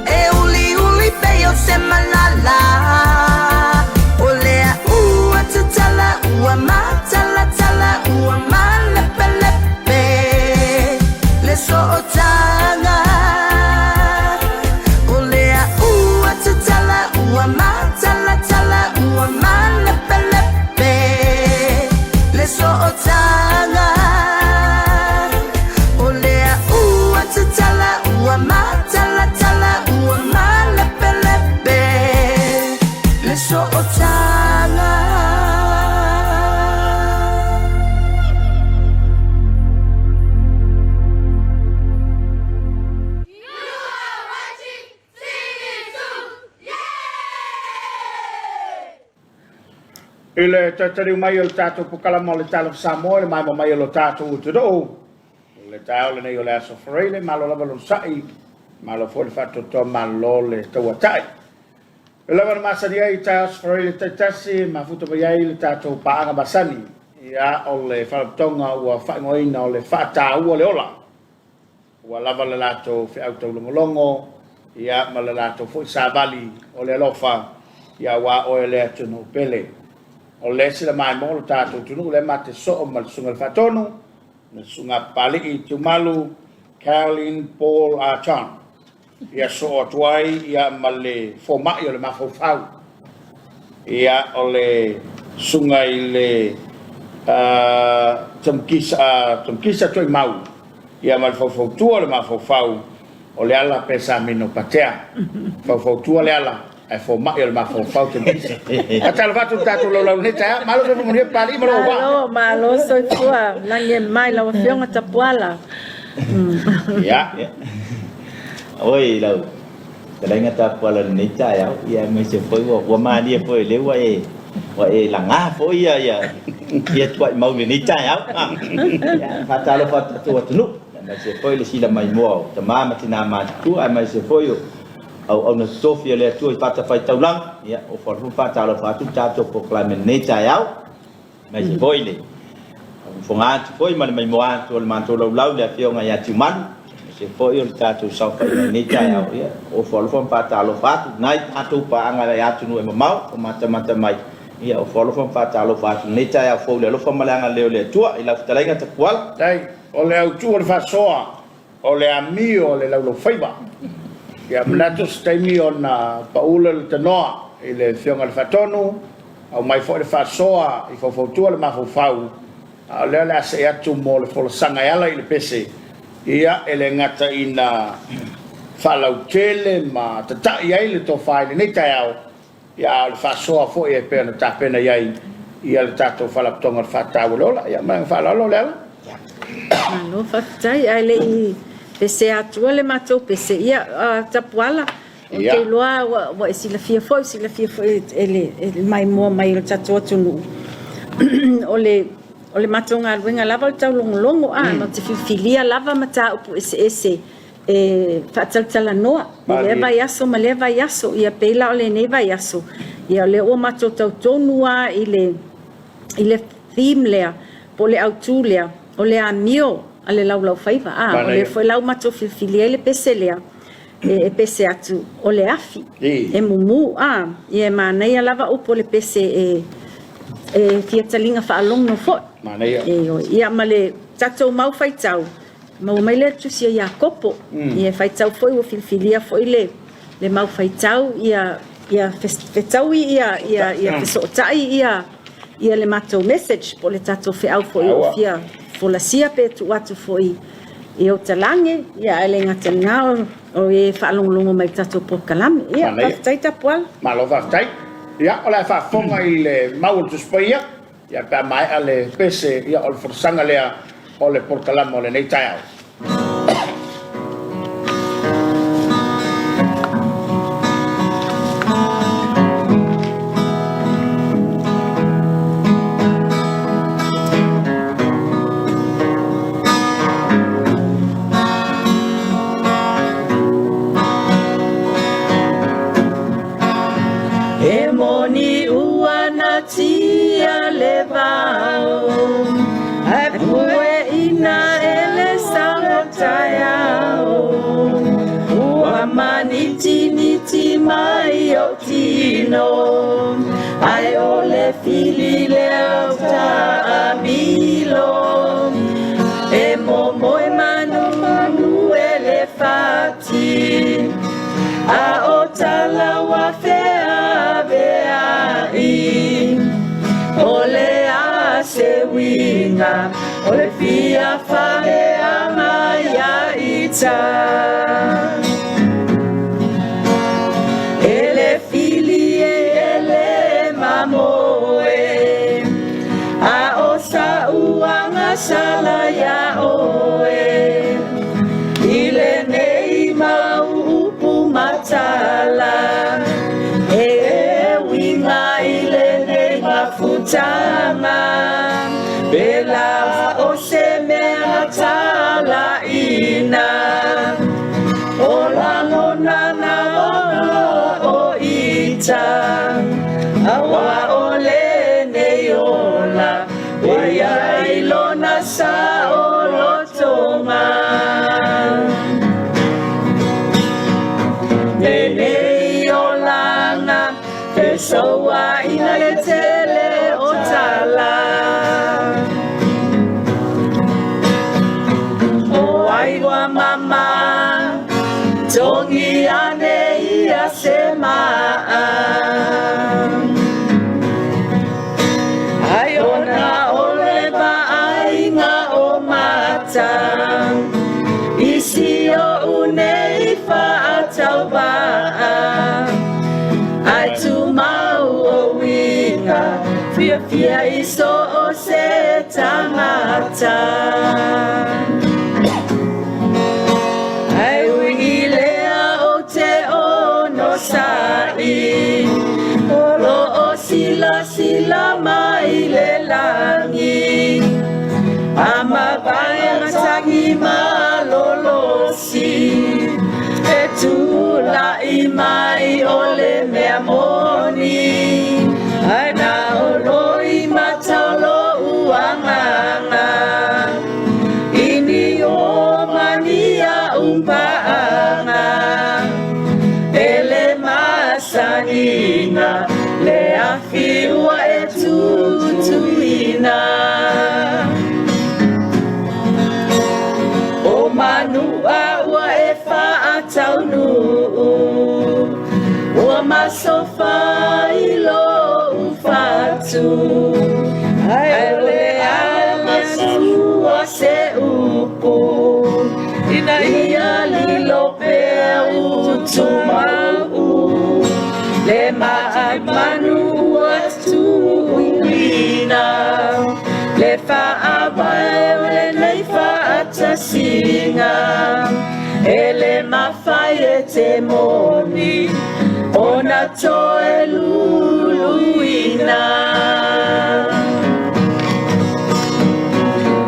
e uliuli pei o se malala o le aʻu ua tatala ua matalatala ua malepelepe le sootaga o le aʻu ua tatala ua matalatala ua malepelepe le sootaga o le aʻu ua tatala ua matalatala ua malepelepe le sootaga. You are watching TV2! Yeah! I le toe taliu mai o le tatou pokalama o le Talofa Samoa i le maimoa mai o lo tatou atunuu, o le taeao lenei o le Aso Faraile, malo lava lona sa'i, malo foi le faatoatoa, malo le tauatai. E lava na masani ai i taeao Aso Faraile taitasi e mafuta mai ai le tatou paaga masani, ia o le faalapotopotoga ua faaigoaina o le Faataua le Ola. Ua lava le latou feau taulogologo, ia, ma le latou foi savali o le alofa, ia, aua oe le atunuu pele. O le sila maimoa o le tatou atunuu lea ma te soo ma le Susuga i le Faatonu, le Susuga a Papalii Tiumalu, Caroline Paul Archon. Ia soo atu ai ia ma le fomai o le mafaufau. Ia o le susuga i le Tomkisa, Tomkisa Toimau ia ma le faufautua o le mafaufau o Leala Pesamino Patea. Faufautua Leala ae fomai o le mafaufau Tomkisa. Faatalofa atu i le tatou laulau i lenei taeao. Malo soifua manuia Papalii ma lou auvaa. Malo, malo soifua. Lagi e mai lau Afioga Tapuala. Ia. Oi lau fetalaiga Tapuala i lenei taeao, ia aemaise foi ua ua malie foi o lea ua e ua e laga foi ia ia ia tuaimau i lenei taeao. Ia, faatalofa atu i le tatou atunuu, aemaise foi le sila maimoa o tama ma tina matutua, aemaise foi o auauna totofi a le Atua i fatafaitaulaga. Ia, ofo alofa ma faatalofa atu le tatou polokalame i lenei taeao. Aemaise foi le faafofoga atu foi ma le maimoa atu o le matou laulau i le Afioga ia Tiumalu, aemaise foi o le tatou saofaiga i lenei taeao. Ia, ofo alofa ma faatalofa atu nai tatou paaga i atunuu e mamao o matamata mai. Ia, ofo alofa ma faatalofa atu i lenei taeao fou i le alofa ma le agalelei o le Atua. I lau fetalaiga Tapuala. Faafetai. O le autu o le faasoa, o le amio o le laulaufaiva. Ia manatu o se taimi ona pau lea o le tanoa i le Afioga i le Faatonu, aumai foi le faasoa i faufautua le mafaufau, a o lea o le a see atu mo le folasaga e ala i le pese, ia, e le gata ina faalautele ma tata'i ai le tofa i lenei taeao, Ia, a o le faasoa foi e pei ona tapena i ai ia le tatou Faalapotopotoga o le Faataua o le Ola. Ia, ma le faaaloalo Leala. Malo faafetai. Ae le i pesea atua le matou pese, ia, Tapuala, ou te iloa ua e silafia foi, silafia foi e le maimoa mai o le tatou atunuu, o le o le matou galuega lava o le taulogologo, a, matou te filifilia lava mataupu eseese e faatalatalanoa i lea vaiaso ma lea vaiaso. Ia pei la o lenei vaiaso, ia o lea ua matou tautonu lava i le i le theme lea, po o le autu lea, o le amio a le laulaufaiva. A, o lea foi la ua matou filifilia ai le pese lea, e pese atu, o le afi e mumu. A, ia e manaia lava upu o le pese e e fia taliga faalogo foi. Manaia. Ioe. Ia ma le tatou mau faitau, Maua mai lea tusi a Iakopo, ia e faitau foi ua filifilia foi le le mau faitau ia ia fetaui ia ia ia fesootai ia ia le matou message po o le tatou feau foi o fia folasia pe tuu atu foi i ou talage, ia ae le gata i lena o e faalogologo mai i le tatou polokalame. Ia, faafetai Tapuala. Malo faafetai. Ia, o le a faafofoga i le mau o le Tusi Paia. Ia pe a maea le pese, ia o le folasaga lea o le polokalama o lenei taeao. E moni ua natia le vao, ae pueina e uiga o le fia faleaga ia ita. E le fili e le mamoe, a o sa'u agasala iā oe i lenei mau upu ma tala, e uiga i lenei mafutaga, pe lā o se mea talaiina, o lagona na o ita, auā o lenei ola ua i ai lona saolotoga. Lenei olaga fesouaina le tele o tala. O ai ua mama togi ane ia se maa. Ai ona o le vaaiga o mata i si oʻu nei faatauvaa, ae tumau o uiga fiafia i so o se tagata. Ae ui i lea ou te onosa'i, o loo silasila mai le lagi, a mavae matagi malolosi, e tula'i mai o le mea moni, ae na o loimata o lo'u agaga i ni omania umpaaga, e le masaniga le afi ua e tutuina. O manua ua e faataunuu, ua masofa i lou fatu, ae o le a se upu ina ia lilo pea utumau le maamanu ua tuuina, le faavae o lenei faatasiga, e le mafai e te moni ona toe luluina.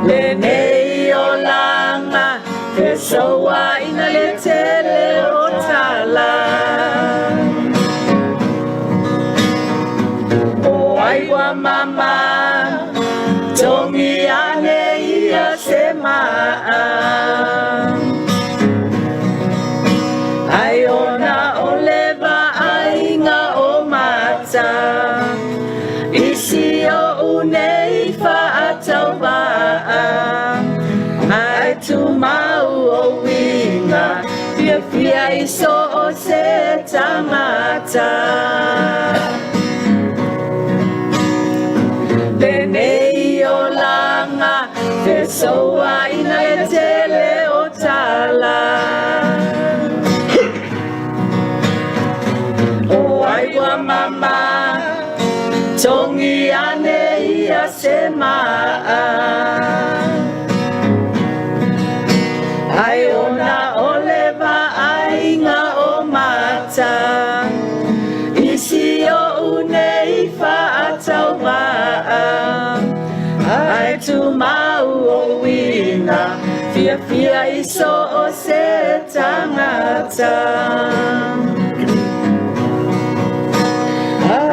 Lenei olaga fesouaina le tele o tala. O ai ua mama togi ane ia se maa. Ai ona o le vaaiga o mata i si oʻu nei faatauvaa, ae tumau o uiga fiafia i so o se tagata. Lenei olaga fesouaina le tele o tala. O ai ua mama togi ane ia se maa. Ai ona o le vaaiga o mata i si oʻu nei faatauvaa, ae tumau o uiga fiafia i so o se tagata.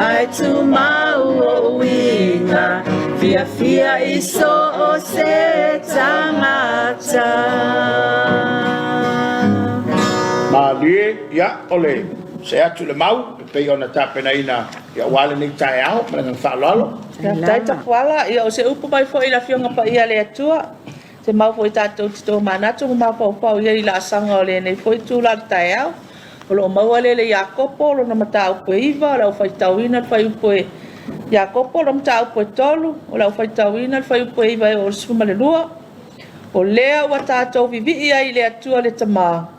Ae tumau o uiga fiafia i so o se tagata. Malie, ia, o le se atu le mau, e pei ona tapenaina ia auā lenei taeao, ma le agaga faaaloalo. Faafetai Tapuala, ia o se upu mai foi i le Afioga Paia a le Atua. Se mau foi tatou te tomanatu ma mafaufau i ai i laasaga o lenei foi itula o le taeao. O lo o maua lele i Iakopo, lona mataupu e 9, o le au faitauina le fuaiupu e Iakopo o le mataupu e 3, o le a ou faitauina le fuaiupu e 9 e oo i le 12. O lea ua tatou vivii ai i le Atua le Tama,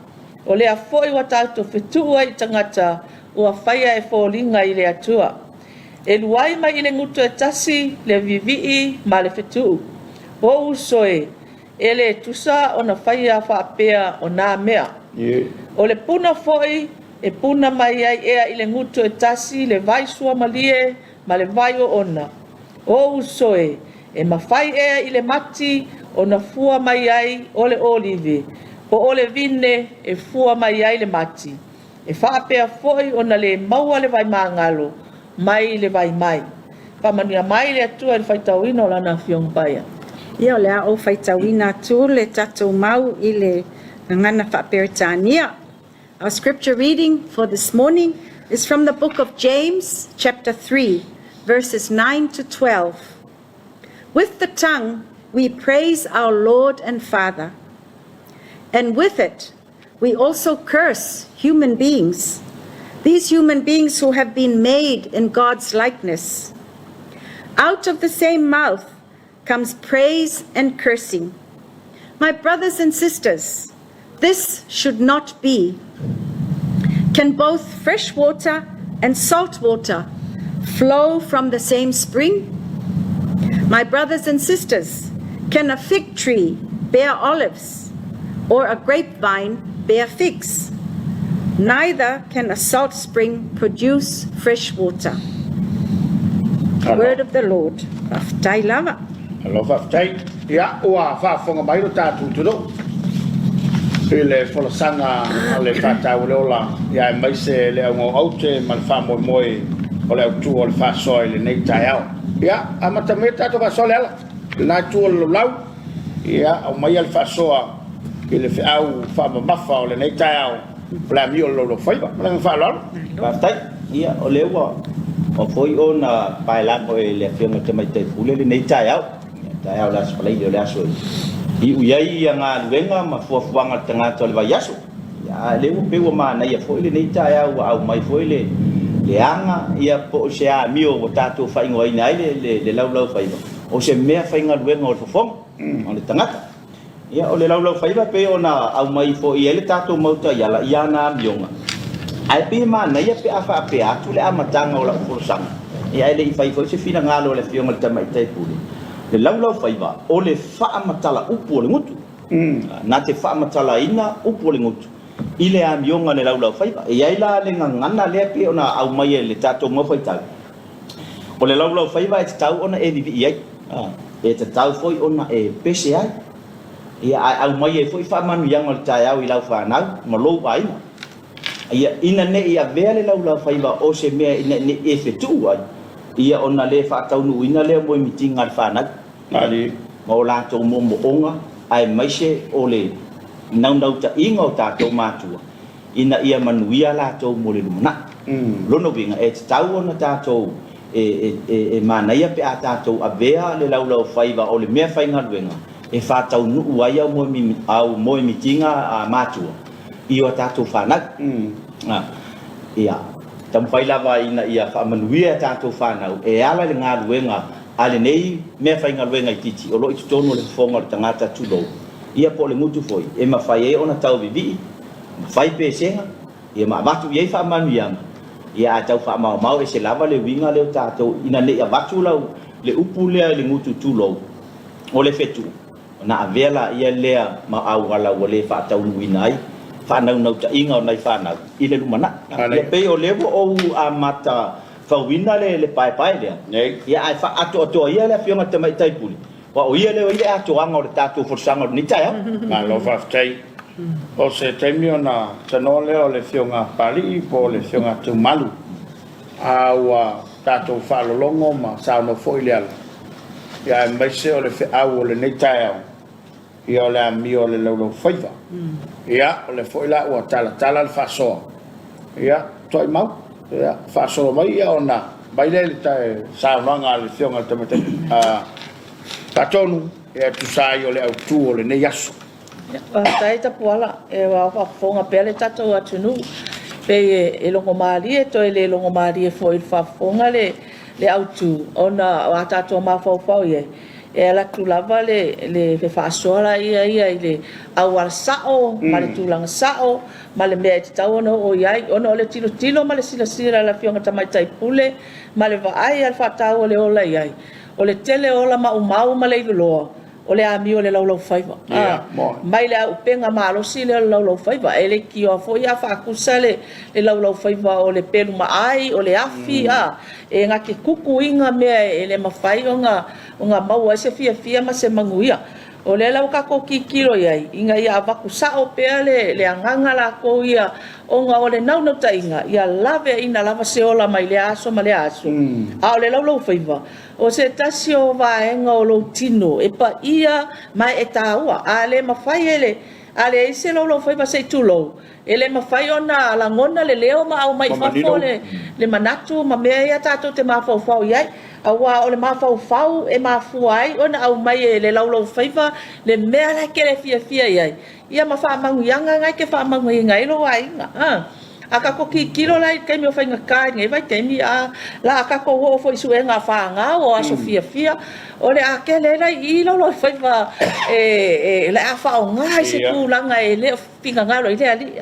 o lea foi ua tatou fetuu ai i tagata ua faia e foliga i le Atua. E luai mai i le gutu e tasi le vivii ma le fetuu. O ou uso e, e le tusa ona faia faapea o na mea. O le puna foi e puna mai ai ea i le gutu e tasi le vai suamalie ma le vai oona. O ou uso e, e mafai ea i le mati ona fua mai ai o le olive, po o le vine e fua mai ai le mati. E faapea foi ona le maua le vaimagalo mai le vaimai. Faamanuia mai le Atua i le faitauina o Lana Afioga Paia. Ia, o le a ou faitauina atu le tatou mau i le gagana faa-Peretania. Our scripture reading for this morning is from the book of James, chapter 3, verses 9 to 12. With the tongue we praise our Lord and Father, and with it we also curse human beings, these human beings who have been made in God's likeness. Out of the same mouth comes praise and cursing. My brothers and sisters, this should not be. Can both fresh water and salt water flow from the same spring? My brothers and sisters, can a fig tree bear olives or a grapevine bear figs? Neither can a salt spring produce fresh water. Word of the Lord. Faafetai lava. Alo faafetai. Ia, ua faafofoga mai lo tatou atunuu i le folasaga a le Faatauleola, ia aemaise le auga o aute ma le faamoemoe o le autu o le faasoa i lenei taeao. Ia, amata mai tatou faasoa le ala. Lena itu o le laulau, ia, aumaia le faasoa i le feau faamamafa o lenei taeao, o le amio o le laulaufaiva. Ma le agaga faaaloalo. Faafetai. Ia, o lea ua foi ona paelago e le Afioga i le Tamaitai Pule lenei taeao. Taeao o le Aso Faraile o le aso e iu i ai ia galuega ma fuafuaga a le tagata o le vaiaso. Ia, a o lea ua pei ua manaia foi lenei taeao ua aumai foi le aga ia po o se amio ua tatou faaigoaina ai le laulaufaiva, o se mea faigaluega o le fofoga o le tagata. Ia, o le laulaufaiva e pei ona aumai foi ai le tatou mau taiala i ana amioga, ae pei e manaia pe a faapea atu le amataga o lau folasaga, ia ae le i fai foi se finagalo o le Afioga i le Tamaitai Pule, le laulaufaiva o le faamatala upu o le gutu. Na te faamatalaina upu o le gutu i le amioga o le laulaufaiva. E i ai la le gagana lea pei ona aumai e le tatou mau faitau, o le laulaufaiva e tatau ona e vivii ai, e tatau foi ona e pese ai, ia ae aumai ai foi faamanuiaga o le taeao i lau fanau ma lou aiga. Ia, ina ne i avea le laulaufaiva o se mea ina ne i e fetuu ai, ia ona le faataunuuina lea o moemitiga a le fanau. Ma o latou moomooga aemaise o le naunautaiga o tatou matua ina ia manuia latou mo le lumanai. O lona uiga, e tatau ona tatou e manaia pe a tatou avea le laulaufaiva o le mea faigaluega e faataunuu ai au moemitiga matua i o tatou fanau. Ia taumafai lava ina ia faamanuia a tatou fanau e ala i le galuega a lenei meafaigaluega itiiti o lo o i totonu o le fofoga o le tagata, tulou, ia po o le gutu foi, e mafai ai ona tauvivii, ma fai pesega, ia ma avatu i ai faamanuiaga, ia ae tau faamaomao ese lava le uiga lea o tatou ina ne i avatu lau le upu lea i le gutu, tulou, o le fetu, ona avea laia lea ma auala ua le faataunuuina ai faanaunautaiga o nai fanau i le lumanai. Ia pei o lea ua ou amata fauina le paepae lea, ia ae faaatoatoa ia le Afioga i le Tamaitai Pule, aua o ia lea o i le atoaga o le tatou folasaga o lenei taeao. Malo faafetai. O se taimi ona tanoa lea o le Afioga a Papalii po o le Afioga a Teumalu, a ua tatou faalologo ma saunoa foi i le ala, ia aemaise o le feau o lenei taeao, ia o le amio o le laulaufaiva. Ia, o lea foi la ua talatala le faasoa, ia, toaimau, ia, faasolo mai ia ona mai lea i le saunoaga a le Afioga i le Tamaitai Faatonu, ia e tusa ai o le autu o lenei aso. Faafetai Tapuala, e faafofoga pea le tatou atunuu, pei e logomalie toe le logomalie foi i le faafofoga le le autu ona o a tatou mafaufau i ai, e alu atu lava le le faasoa laia ia i le auala sao ma le tulaga sao ma le mea e tatau ona oo i ai, ona o le tilotilo ma le silasila a le Afioga i le Tamaitai Pule ma le vaai a le faataua o le ola i ai, o le tele o ola maumau ma leiloloa, o le amio a le laulaufaiva, a, mai le auupega malosi lea o le laulaufaiva. E leitioa foi a faatusa le laulaufaiva o le pelu maai, o le afi, a, e na te tutuina mea e le mafai ona maua ai se fiafia ma se manuia. O lea la ua tatou tilotilo i ai, ina ia avatu sao pea le agaga latou ia, ona o le naunautaiga ia laveaiina lava se ola mai lea aso ma lea aso, a o le laulaufaiva, O se tasi o vaega o lou tino e paia ma e taua. A le mafai e le, a leai se laulaufaiva se i tulou, e le mafai ona lagona le leo ma aumai i fafo le manatu ma mea ia tatou te mafaufau i ai. Aua o le mafaufau e mafua ai ona aumai e le laulaufaiva le mea la e te fiafia i ai, ia ma faamanuiaga na e te faamanuiaina ai lou aiga. A tatou tilotilo la i le taimi o faigata i lenei vaitaimi, a la a tatou oo foi i suega fanau o aso fiafia, o le a tele ai la i i laulaufaiva e o le a faaaoga i se tulaga e le o finagalo i ai le Alii.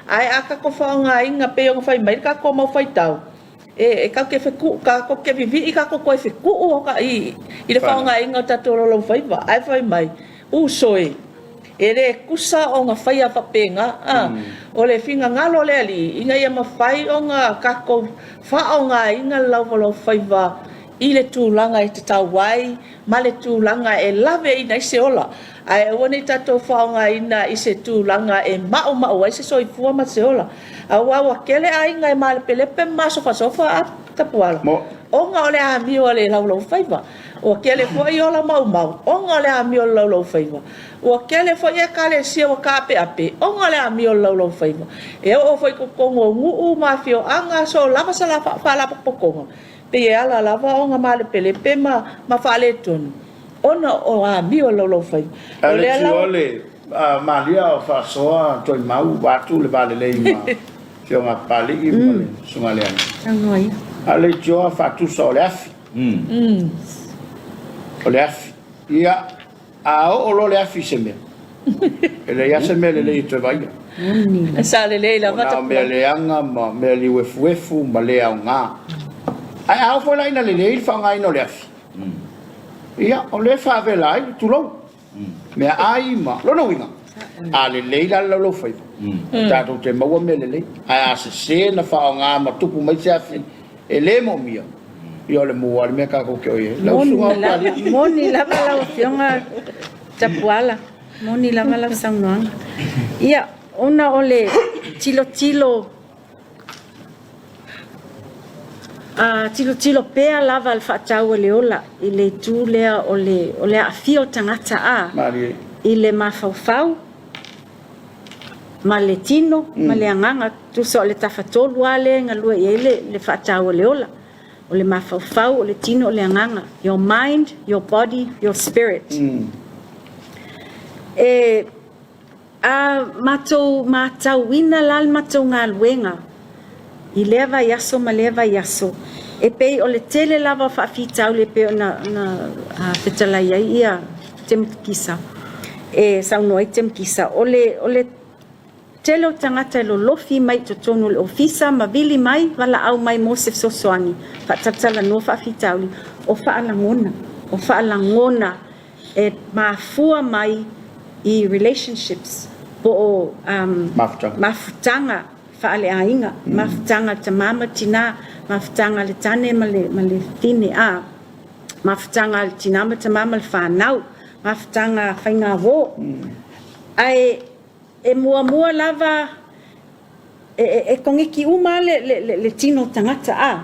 Ae a tatou faaaogaina pei ona fai mai le tatou mau faitau, e tatou te fetuu, tatou te vivii tatou toe fetuu i le faaaogaina o tatou laulaufaiva. Ae fai mai, uso e, e le tusa ona faia faapena. O le finagalo o le Alii, ina ia mafai ona tatou faaaogaina le laulaufaiva i le tulaga e tatau ai ma le tulaga e laveaiina ai se ola, ae aua ne i tatou faaaogaina i se tulaga e maumau ai se soifua ma se ola. Aua ua tele aiga e malepelepe ma masofasofa a Tapuala, ona o le amio a le laulaufaiva. Ua tele foi ola maumau ona o le amio a le laulaufaiva. Ua tele foi Ekalesia ua taapeape ona o le amio a le laulaufaiva. E oo foi i totonu o nuu ma afioaga, so lava se faalapotopotoga, pei e ala lava ona malepelepe ma faaletonu ona o amio a le laulaufaiva. O lea la ua. Malia o faasoa Toimau vaeatu le va lelei ma Afioga a Papalii ma le Susuga Leaga. Saunoa ia. A o le leitioa faatusa o le afi. O le afi. Ia, a oo loa le afi i se mea, e leai lava se mea lelei e toe vaaia. Sa lelei lava. Ona o mea leaga ma mea liuefuefu ma le aoga. Ae a oo foi la ina lelei le faaaogaina o le afi, ia, o lea e faavela ai, tulou, meaai ma. Lona uiga, a lelei la le laulaufaiva, tatou te maua mea lelei. Ae a sese na faaaoga ma tupu mai se afi e le moomia, ia o le mu lava le mea tatou te oi ai. Lau Susuga Papalii. Moni lava lau Afioga Tapuala, moni lava lau saunoaga. Ia, ona o le tilotilo A tilotilo pea lava le faatau a le ola i le itu lea o le, o le aafia o tagata a i le mafaufau ma le tino ma le agaga, tusa o le tafatolu lava lea e galue i ai le, le faatau a le ola. O le mafaufau, o le tino, o le agaga. Your mind, your body, your spirit. E A matou matauina la le matou galuega i lea vaiaso ma lea vaiaso, e pei o le tele lava o faafitauli e pei ona fetalai ai ia Timothy Kisa, e saunoa ai Timothy Kisa, o le, o le tele o tagata e lolofi mai i totonu o le ofisa ma vili mai, valaau mai mo se fesoasoani, faatalatalanoa faafitauli, o faalagona, o faalagona e mafua mai i relationships po o mafutaga faaleaiga, mafutaga a le tama ma le tina, mafutaga a le tane ma le fine, a, mafutaga a le tina ma le tama ma le fanau, mafutaga faigauo. Ae E muamua lava e koneki uma le tino o tagata a.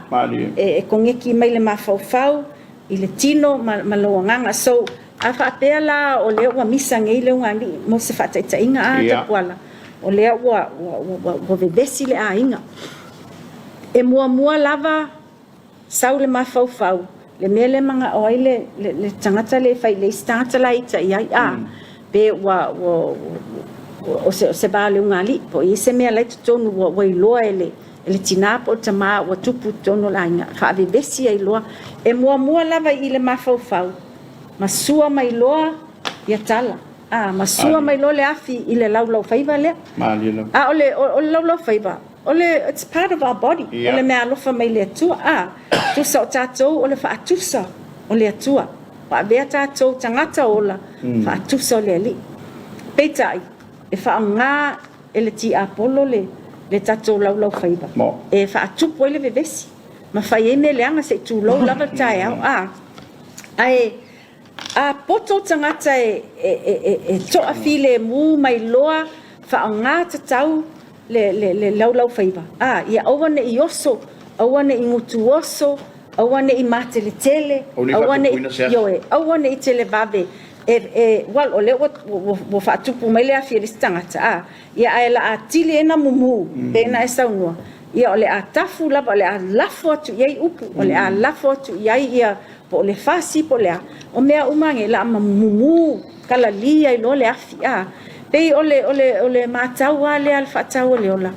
E koneki mai le mafaufau i le tino ma lou agaga. So, a faapea la o lea ua misa nei le ugali'i mo se faataitaiga a Tapuala, o lea ua vevesi le aiga. E muamua lava Sau le mafaufau, le mea lea e manao ai le, le, le tagata lea e fai i le isi tagata la e ita i ai, a, pe ua, ua, o se, o se va o le ugali'i, po o i ai se mea la e i totonu ua, ua iloa e le, e le tinā po o le tamā ua tupu i totonu o le aiga, faavevesi ai loa. E muamua lava i le mafaufau ma sua mai loa ia tala, a, ma sua mai loa le afi i le laulaufaiva lea. A o le, o, o le laulaufaiva, o le, it's part of our body, o le meaalofa mai le Atua, a, tusa o tatou o le faatusa o le Atua. Ua avea tatou tagata ola faatusa o le Alii. Peitai, e faaaoga e le tiapolo le le tatou laulaufaiva e faatupu ai le vevesi ma fai ai mea leaga se i tulou lava le taeao. A, ae a poto tagata e, e, e, e toafilemu mai loa faaaoga tatau le, le, le laulaufaiva, a, ia aua ne i oso, aua ne i gutu oso, aua ne i mateletele, aua ne i, ioe, aua ne i televave, e, e, well, o lea ua, ua, ua faatupu mai le afi e le isi tagata, a, ia ae la atili ai na mumu, pe na e saunoa, ia o le a tafu lava, o le a lafo atu i ai upu, o le a lafo atu i ai ia, po o le fasi po o le a, o mea uma nei, la mumu kalali ai loa le afi, a. Pei o le, o le, o le matau lava lea a le faatau o le ola,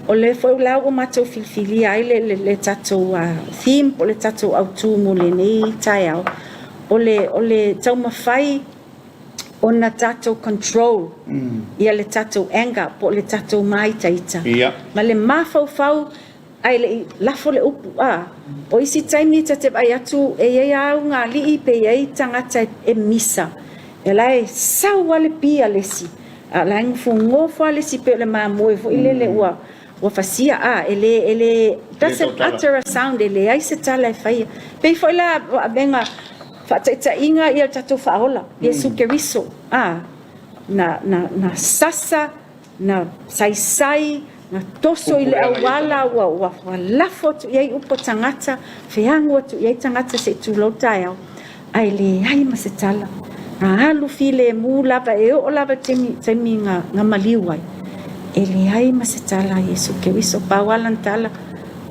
o le foi la ua matou filifilia ai le, le, le tatou theme po o le tatou autu mo lenei taeao, o le, o le taumafai ona tatou control ia le tatou anger po o le tatou māitaita ma le mafaufau ae le i lafo le upu, a. O isi taimi ta te vaai atu e i ai lava ugaalii pe i ai tagata e misa, e la e sau lava le pi a le isi, a o la e gofogofo lava le isi pei o le mamoe foi lele ua ua fasia, a, e le, e le, doesn't utter a sound, e leai se tala e faia. Pei foi la o avega faataitaiga ia le tatou Faaola, Iesu Keriso, a, na, na, na sasa, na saisai, na toso i le auala, ua, ua, ua lafo atu i ai upu a tagata, feagu atu i ai tagata se i tulou taeao, ae leai ma se tala. Na alu filemu lava e oo lava i taimi, taimi na, na maliu ai. E leai ma se tala a Iesu Keriso. Pau lava lana tala,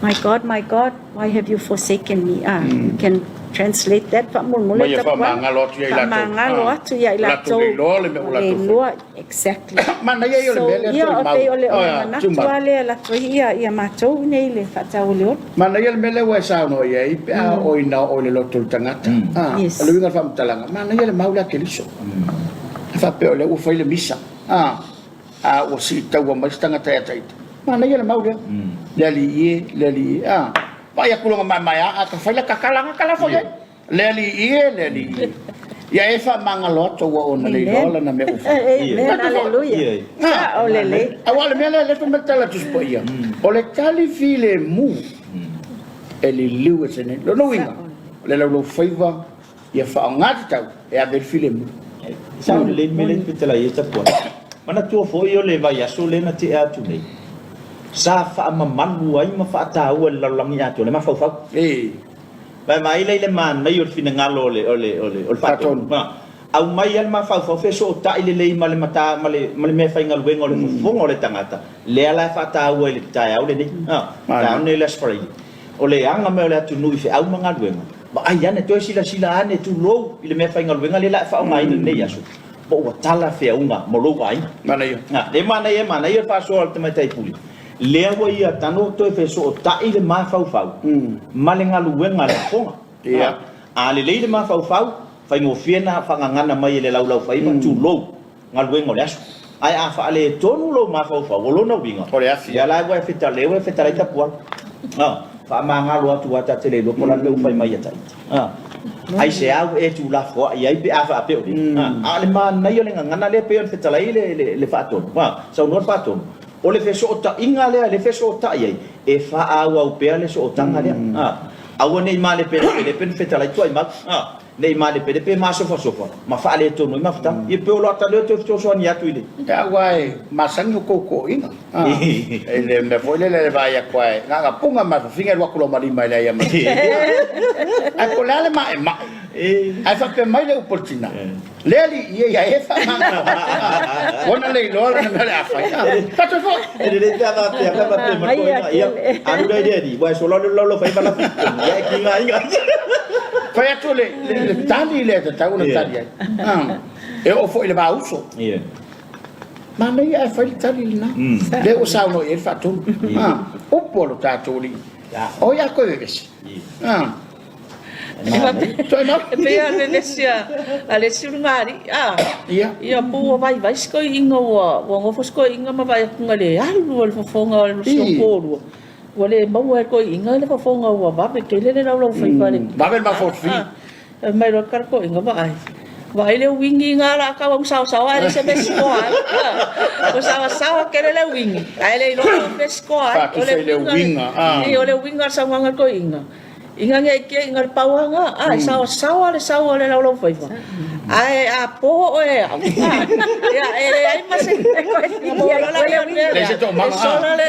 My God, my God, why have you forsaken me? Ah, you can translate that faamolemole. Ma ia faamagalo atu ia i latou. Faamagalo atu ia i latou. Latou le iloa le mea ua latou faia. Le iloa, exactly. Manaia ia o le mea lea So, ia, pei o le manatu lava lea e lafo ai ia, ia matou nei le faatauoleole. Manaia le mea lea ua e saunoa i ai pe a oo ina oo i le loto o le tagata. Ah, o le uiga o le faamatalaga, manaia le mau lea a Keriso. E faapea o lea ua fai le misa. Ah, a ua siitaua mai se tagata ia te ita. Manaia le mau lea. Le alii e, le alii e. Ah, vaai atu lona maemaea, a ta fai la tatalaga ta lafo i ai. Le alii e, le alii e. Ia e faamagalo atu ua ona le iloa lana mea ua fai. Amen, hallelujah. Sao lelei. Aua o le mea lea, lea fai mai le tala a Tusi Paia, o le tali filemu e liliu ese nei. Lona uiga, o le laulaufaiva ia faaaoga tatau e ave ai le filemu. Sao lelei le mea lea e te fetalai ai Tapuai. Manatua foi o le vaiaso lea na tea atu nei, sa faamamalu ai ma faataua e le lalolagi atoa le mafaufau. Vaevaai la i le manaia o le finagalo o le, o le, o le, o le Faatonu. Aumai lava le mafaufau fesootai lelei ma le mata, ma le, ma le meafaigaluega o le fofoga o le tagata, lea la e faataua i le taeao lenei. Taeao lenei o le Aso Faraile. O le aga mai o le atunuu i feau ma galuega, vaai ane, toe silasila ane, tulou, i le meafaigaluega lea la e faaaogaina i lenei aso, po ua talafeauga mo lou aiga. Manaia. Lea e manaia, e manaia le faasoa a le Tamaitai Pule. Lea ua ia tago toe fesootai le mafaufau ma le galuega a le fofoga. A lelei le mafaufau, faigofie na faagagana mai e le laulaufaiva, tulou, galuega o le aso. Ae a faaletonu lou mafaufau, o lona uiga, lea la ua e fetalai tapuala. Faamagalo atu aua ta te le iloa po o le a le mea ua fai mai ia Taita. Aisea ua e tuulafoai ai pe a faapea o lea? A o le manaia o le gagana lea pei ona fetalai le Faatonu, saunoa le Faatonu, O le fesootaiga lea, le fesootai ai, e faaauau pea le sootaga lea. Aua ne i malepelepe ni fetalai tuaimau, ne i malepelepe masofasofa ma faaletonu ai mafutaga. Ia pei o lo ata lea toe fesoasoani atu i le. Aua e masani o koukoina. I le mea foi lele le vaai atu ai, na ona puga ma fafine alu atu loa ma lima i le aia mai. Ae po o le a le maemae, ae faapea mai le upu a le tina, Le alii ia ia e faamagalo ona le iloa lana mea o le a fai. Tatou foi. E lelei pe a faapea, pe a faapea mai toeaiina, ia, alu lea i le alii, ua e sola le laulau fai ma lafi i totonu, ia e kiga ai. Fai atu le tali lea e tatau ona tali ai. E oo foi i le va uso. Manaia ae fai le tali lena. Lea ua saunoa i ai le Faatonu. Upu a lo tatou Alii. O ai a toe vevesi? E pei lava o le vevesi a le isi ulugalii, a, ia po ua vaivai si toeaina ua nofo si toeaina ma vaai atu na le alu lava i le fofoga o si ona toalua, ua le maua e le toeaina le fofoga ua vave tele le laulaufaiva a le... Vave le mafaufai. Fai mai loa le toeaina, vaai, vaai le uini lena o le a tauau ina saosaoa ae leai se mea e sikoa ai. Ua saosaoa tele le uini, ae le iloa po o fea e sikoa ai. Faatusa i le uiga. O le uiga o le saunoaga a le toeaina, ina ne i te i na o le pau lava lena, a, e saosaoa le sau a le laulaufaiva, ae a po oe e au, ia, e leai ma se... Leai se toomaga. E sola le...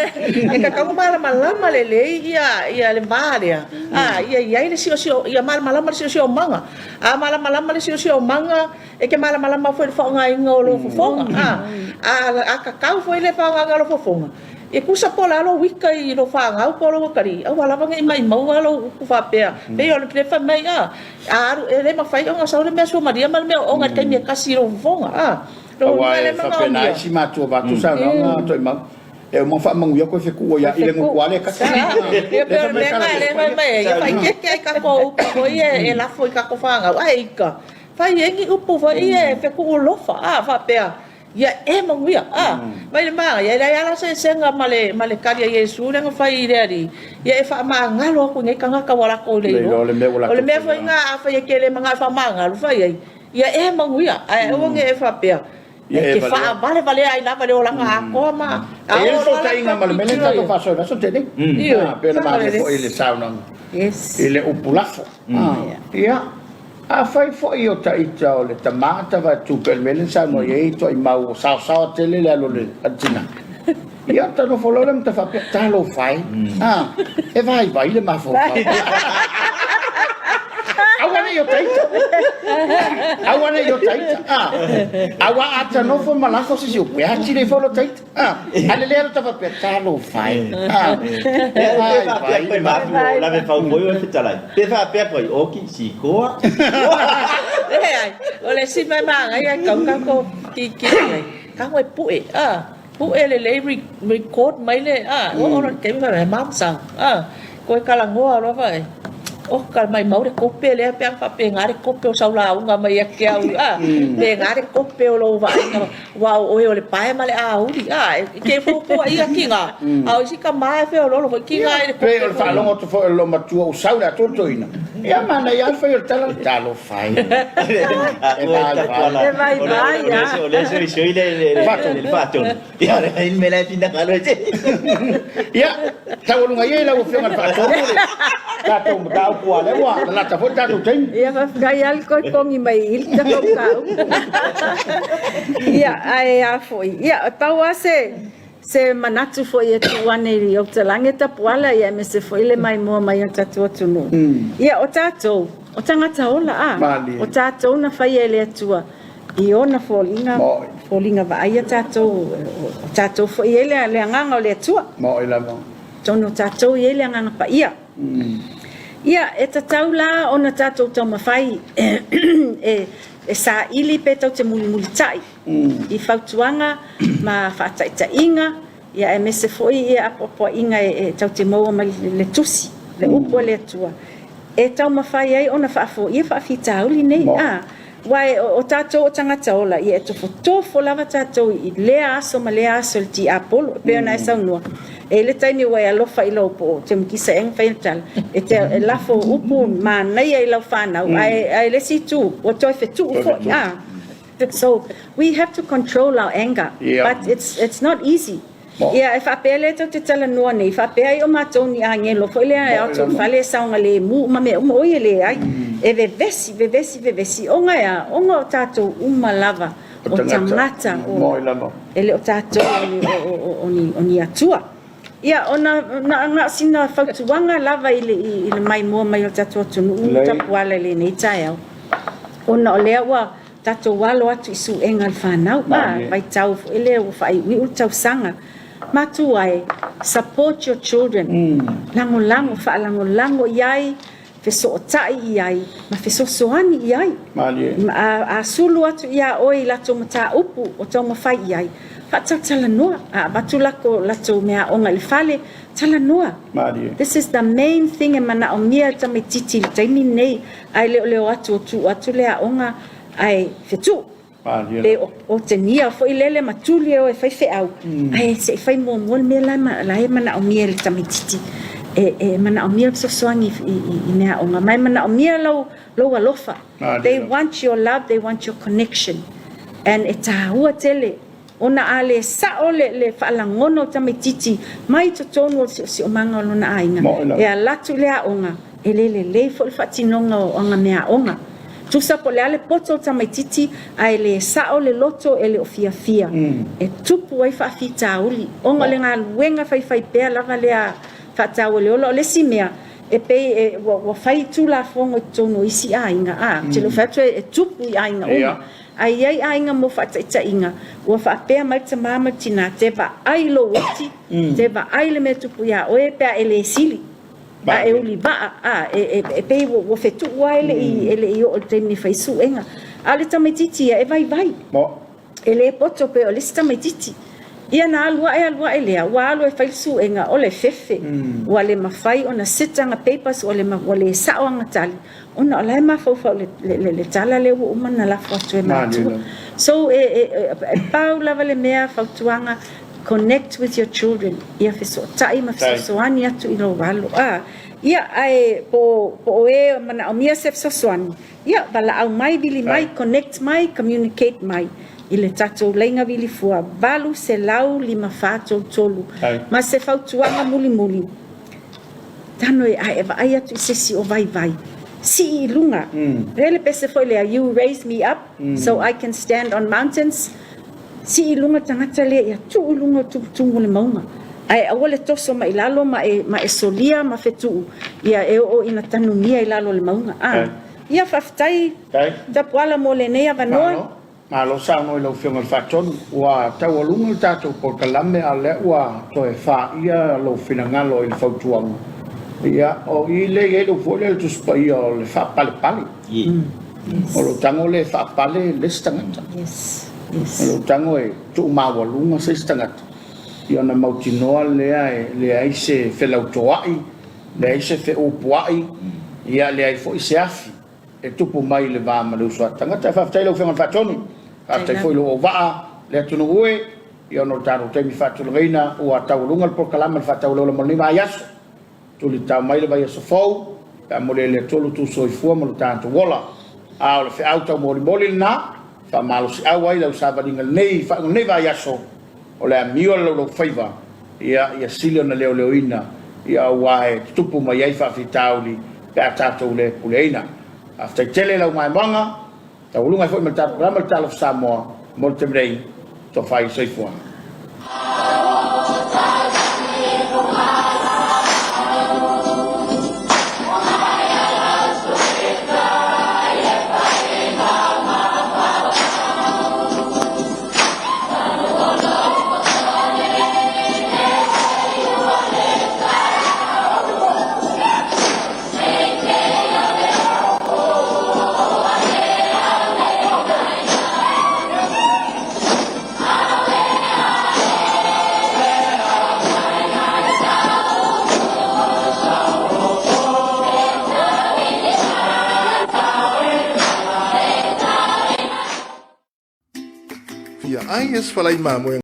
E tatau ona malamalama lelei le va lea, a, ia i ai le siosio, ia malamalama le siosiomaga. A malamalama le siosiomaga, e te malamalama foi i le faaaogaina o lou fofoga. A, a tatau foi le faaaogaina o lou fofoga, e tusa po o le a lou ita i lou fanau po o lou atalii, aua lava ne i maumaua lou upu faapea. E pei o le fai mai, a, a alu, e le mafai ona sau le mea suamalie ma le mea oona i le taimi e tasi i lou fofoga. A, lou Aua uiga lea e faapena manaomia. isi matua vaeatu saunoaga Toaimau. E uma faamanuia koe fetuua ia i le gutu ale kasi. Ia pei o le mea lena lea fai mai ai, ia faaeteete lava i tatou upu foi ia e lafo i tatou fanau, ae ita, fai ai ni upu foi ia e fetuulofa, a faapea, ia e manuia, a. Mai le manaia, e leai lava la se eseesega ma le, ma le tali a Iesu lea na fai i le Alii, ia e faamagalo atu i nei tagata ua latou le iloa. O le mea foi lena, afai e te le manao e faamagalo, fai ai, ia e manuia, ae aua ne i e faapea, Ia E e te valea. faavalevalea ai lava le olaga atoa ma E i ai le a oo loa la fesootaiga ma le mea lea na tatou faasoa i le aso tele. Ioe, Ah, pei ona sao malie lelei. foi i le saunoaga Yes. i le upu lafo. Ah, ia, afai foi o taita o le tama tava tu pei o le mea lea na saunoa i ai Toaimau ua saosaoa tele le alu a le tina. Ia, ta nofo loa lea ma ta faapea, talofa e, ah, e vaivai le mafaufau. Aua ne i o taita. Aua ne i o taita. Ah, aua a ta nofo ma lafo se isi upu, e atili ai foi lo taita. Ah, a le lea ta faapea, talofa e. Ah, e vaivai le mafaufau. Lave fau foi o fetalai. Pe faapea foi oki sikoa. Leai, o le isi mea manaia e tatau ona tatou tilotilo i ai, tago e pue, ah. Pue lelei record mai le a oo loa i le taimi fai mai mom sau a toe talanoa loa fai oka maimau le kope lea pe a faapena le kope o sau lauga mai ia te au a pena le kope o lou vaaiga aua o oe o le pae ma le auli a e te fuafuaia tina a o isi tama e feololo foi tina i le kope Pei o le faalogo atu foi o le loomatua ua sau le atoatoina, ia manaia lava le fai o le tala, talofa. Fai. E vaivai. E vaivai a. O le soisoi le le faatonu. Ia o le ai mea la e finagalo e te. Ia, taualuga ia i lau Afioga i le Faatonu le tatou mataupu aua o lea ua lalata foi le tatou taimi. Ia, faafetai lava le toe pogi mai i le tatou mataupu. Ia, ae a foi. Ia, pau lava se Se manatu foi e tuu ane i Otalagi e tapuala ia aemaise foi le maimoa mai o tatou atunuu. Ia o tatou, o tagata ola a, o tatou na faia e le Atua i ona foliga, foliga vaaia tatou, o tatou foi e i ai le agaga o le Atua. Atonu o tatou e i ai le agaga paia. Ia, e tatau la ona tatou taumafai e saili pe tou te mulimulitai i fautuaga ma faataitaiga, ia aemaise foi ia apoapoaiga e tatou te maua mai le tusi, le upu a le Atua, e taumafai ai ona faafoia faafitauli nei. A, aua o tatou o tagata ola, ia e tofotofo lava tatou i lea aso ma lea aso i le tiapolo, e pei ona e saunoa, e i ai le taimi ua e alofa i lou po o Temukisa ea na fai le tala, e te lafo upu manaia i lau fanau, ae le isi itu, ua toe fetuu foi. A. So we have to control our anger but it's it's not easy. Ia e faapea lea tou te talanoa nei, faapea ai o matou ni agelo foi lea e ao atu i le fale e saogalemu ma mea uma, oi e leai. E vevesi, vevesi, vevesi, ona e a? Ona o tatou uma lava o tagata ola, e le o tatou o ni atua. Ia, ona na o sina fautuaga lava i le maimoa mai o le tatou atunuu tapuala i lenei taeao, ona o lea ua tatou alo atu i suega a le fanau, a, vaitau foi lea ua faaiuiu le tausaga. Matua e, support your children, lagolago, faalagolago i ai, fesootai i ai, ma fesoasoani i ai. A sulu atu iā oe i latou mataupu o taumafai i ai, Faatalatalanoa, a avatu lako latou meaaoga i le fale, talanoa. This is the main thing e manaomia e le tamaititi i le taimi lenei, ae le o le o atu o tuu atu le aoga ae fetuu. Pe otegia foi lele ma tuli e o e fai feau, ae se i fai muamua le mea la e manaomia e le tamaititi. E manaomia le fesoasoani i meaaoga, ma e manaomia lou alofa. They want your love, they want your connection and e taua tele ona a le sao le faalagona o tamaititi mai totonu o le siosiomaga o lona aiga e alu atu i le aoga, e le lelei foi le faatinoga o ana meaaoga. Tusa po o le a le poto o le tamaititi ae le sao le loto e le o fiafia e tupu ai faafitauli ona o le galuega faifaipea lava lea faataua i le ola. O le isi mea, E pei e, ua, ua fai Tulafono i totonu o isi aiga, a, ou te le o fai atu e, e tupu i aiga uma, ae i ai aiga mo faataitaiga, ua faapea mai le tamā ma le tinā, te vaai i lou oti, te vaai i le mea e tupu iā oe pe a e le sili, a e ulivaa, a, e, e, e pei ua, ua fetuu lava e le i, e le i oo i le taimi e fai suega. A o le tamaitiiti ia, e vaivai. E le poto pei o le isi tamaititi. Ia na alu ae alu ae lea, ua alu e fai le suega, o le fefe. Ua le mafai ona sit ana papers, ua le, ua le sao ana tali, ona o la e mafaufau i le, le, le tala lea ua uma ona lafo atu e matua. So, e, e, e pau lava le mea, fautuaga, connect with your children, ia fesootai ma fesoasoani atu i lou alo. A, ia, ae po, po o e manaomia se fesoasoani, Ia, valaau mai, vili mai, connect mai, communicate mai i le tatou laina vilifua 800 5 4 3 3. Ma se fautuaga mulimuli, tano e a e vaai atu i se isi o vaivai, sii i luga. E le pese foi lea, you raise me up so I can stand on mountains. Sii i luga le tagata lea ia tuu i luga o tumutumu o le mauga, ae aua le toso mai lalo ma e, ma e solia ma fetuu, ia e oo ina tanumia i lalo o le mauga. A, ia faafetai Tapuala mo lenei avanoa. Malo, malo saunoa i lau Afioga i le Faatonu. Ua taualuga le tatou polokalame a o lea ua toe faia lou finagalo i le fautuaga. Ia, o i lea e i ai le upu foi lea o le Tusi Paia o le faapalepale. O lou tago lea e faapale le isi tagata. O lou tago e tuumaualuga se isi tagata, ia ona mautinoa lea e leai se felautoa'i, leai se feupua'i, ia leai foi se afi e tupu mai i le va ma le uso a tagata. Faafetai i lau Afioga i le Faatonu, faafetai foi i lou auvaa, le atunuu e, ia ona o le tatou taimi faatulagaina ua taualuga le polokalame o le faatauleola mo lenei vaiaso. Tulitao mai le vaiaso fou, pe a moli ai le Atua lo outou soifua ma lo tatou ola. A o le feau taumolimoli lena, e faamalosiau ai lau savaliga lenei faaiuga lenei vaiaso, o le amio a le laulaufaiva, ia, ia sili ona leoleoina, ia aua e tutupu mai ai faafitauli pe a tatou le puleaina. Faafetai tele lau maimoaga, taualuga ai foi ma le tatou programa le Talofa Samoa mo le taimi nei, tofa i soifua. Fia ai e se falai mamoe.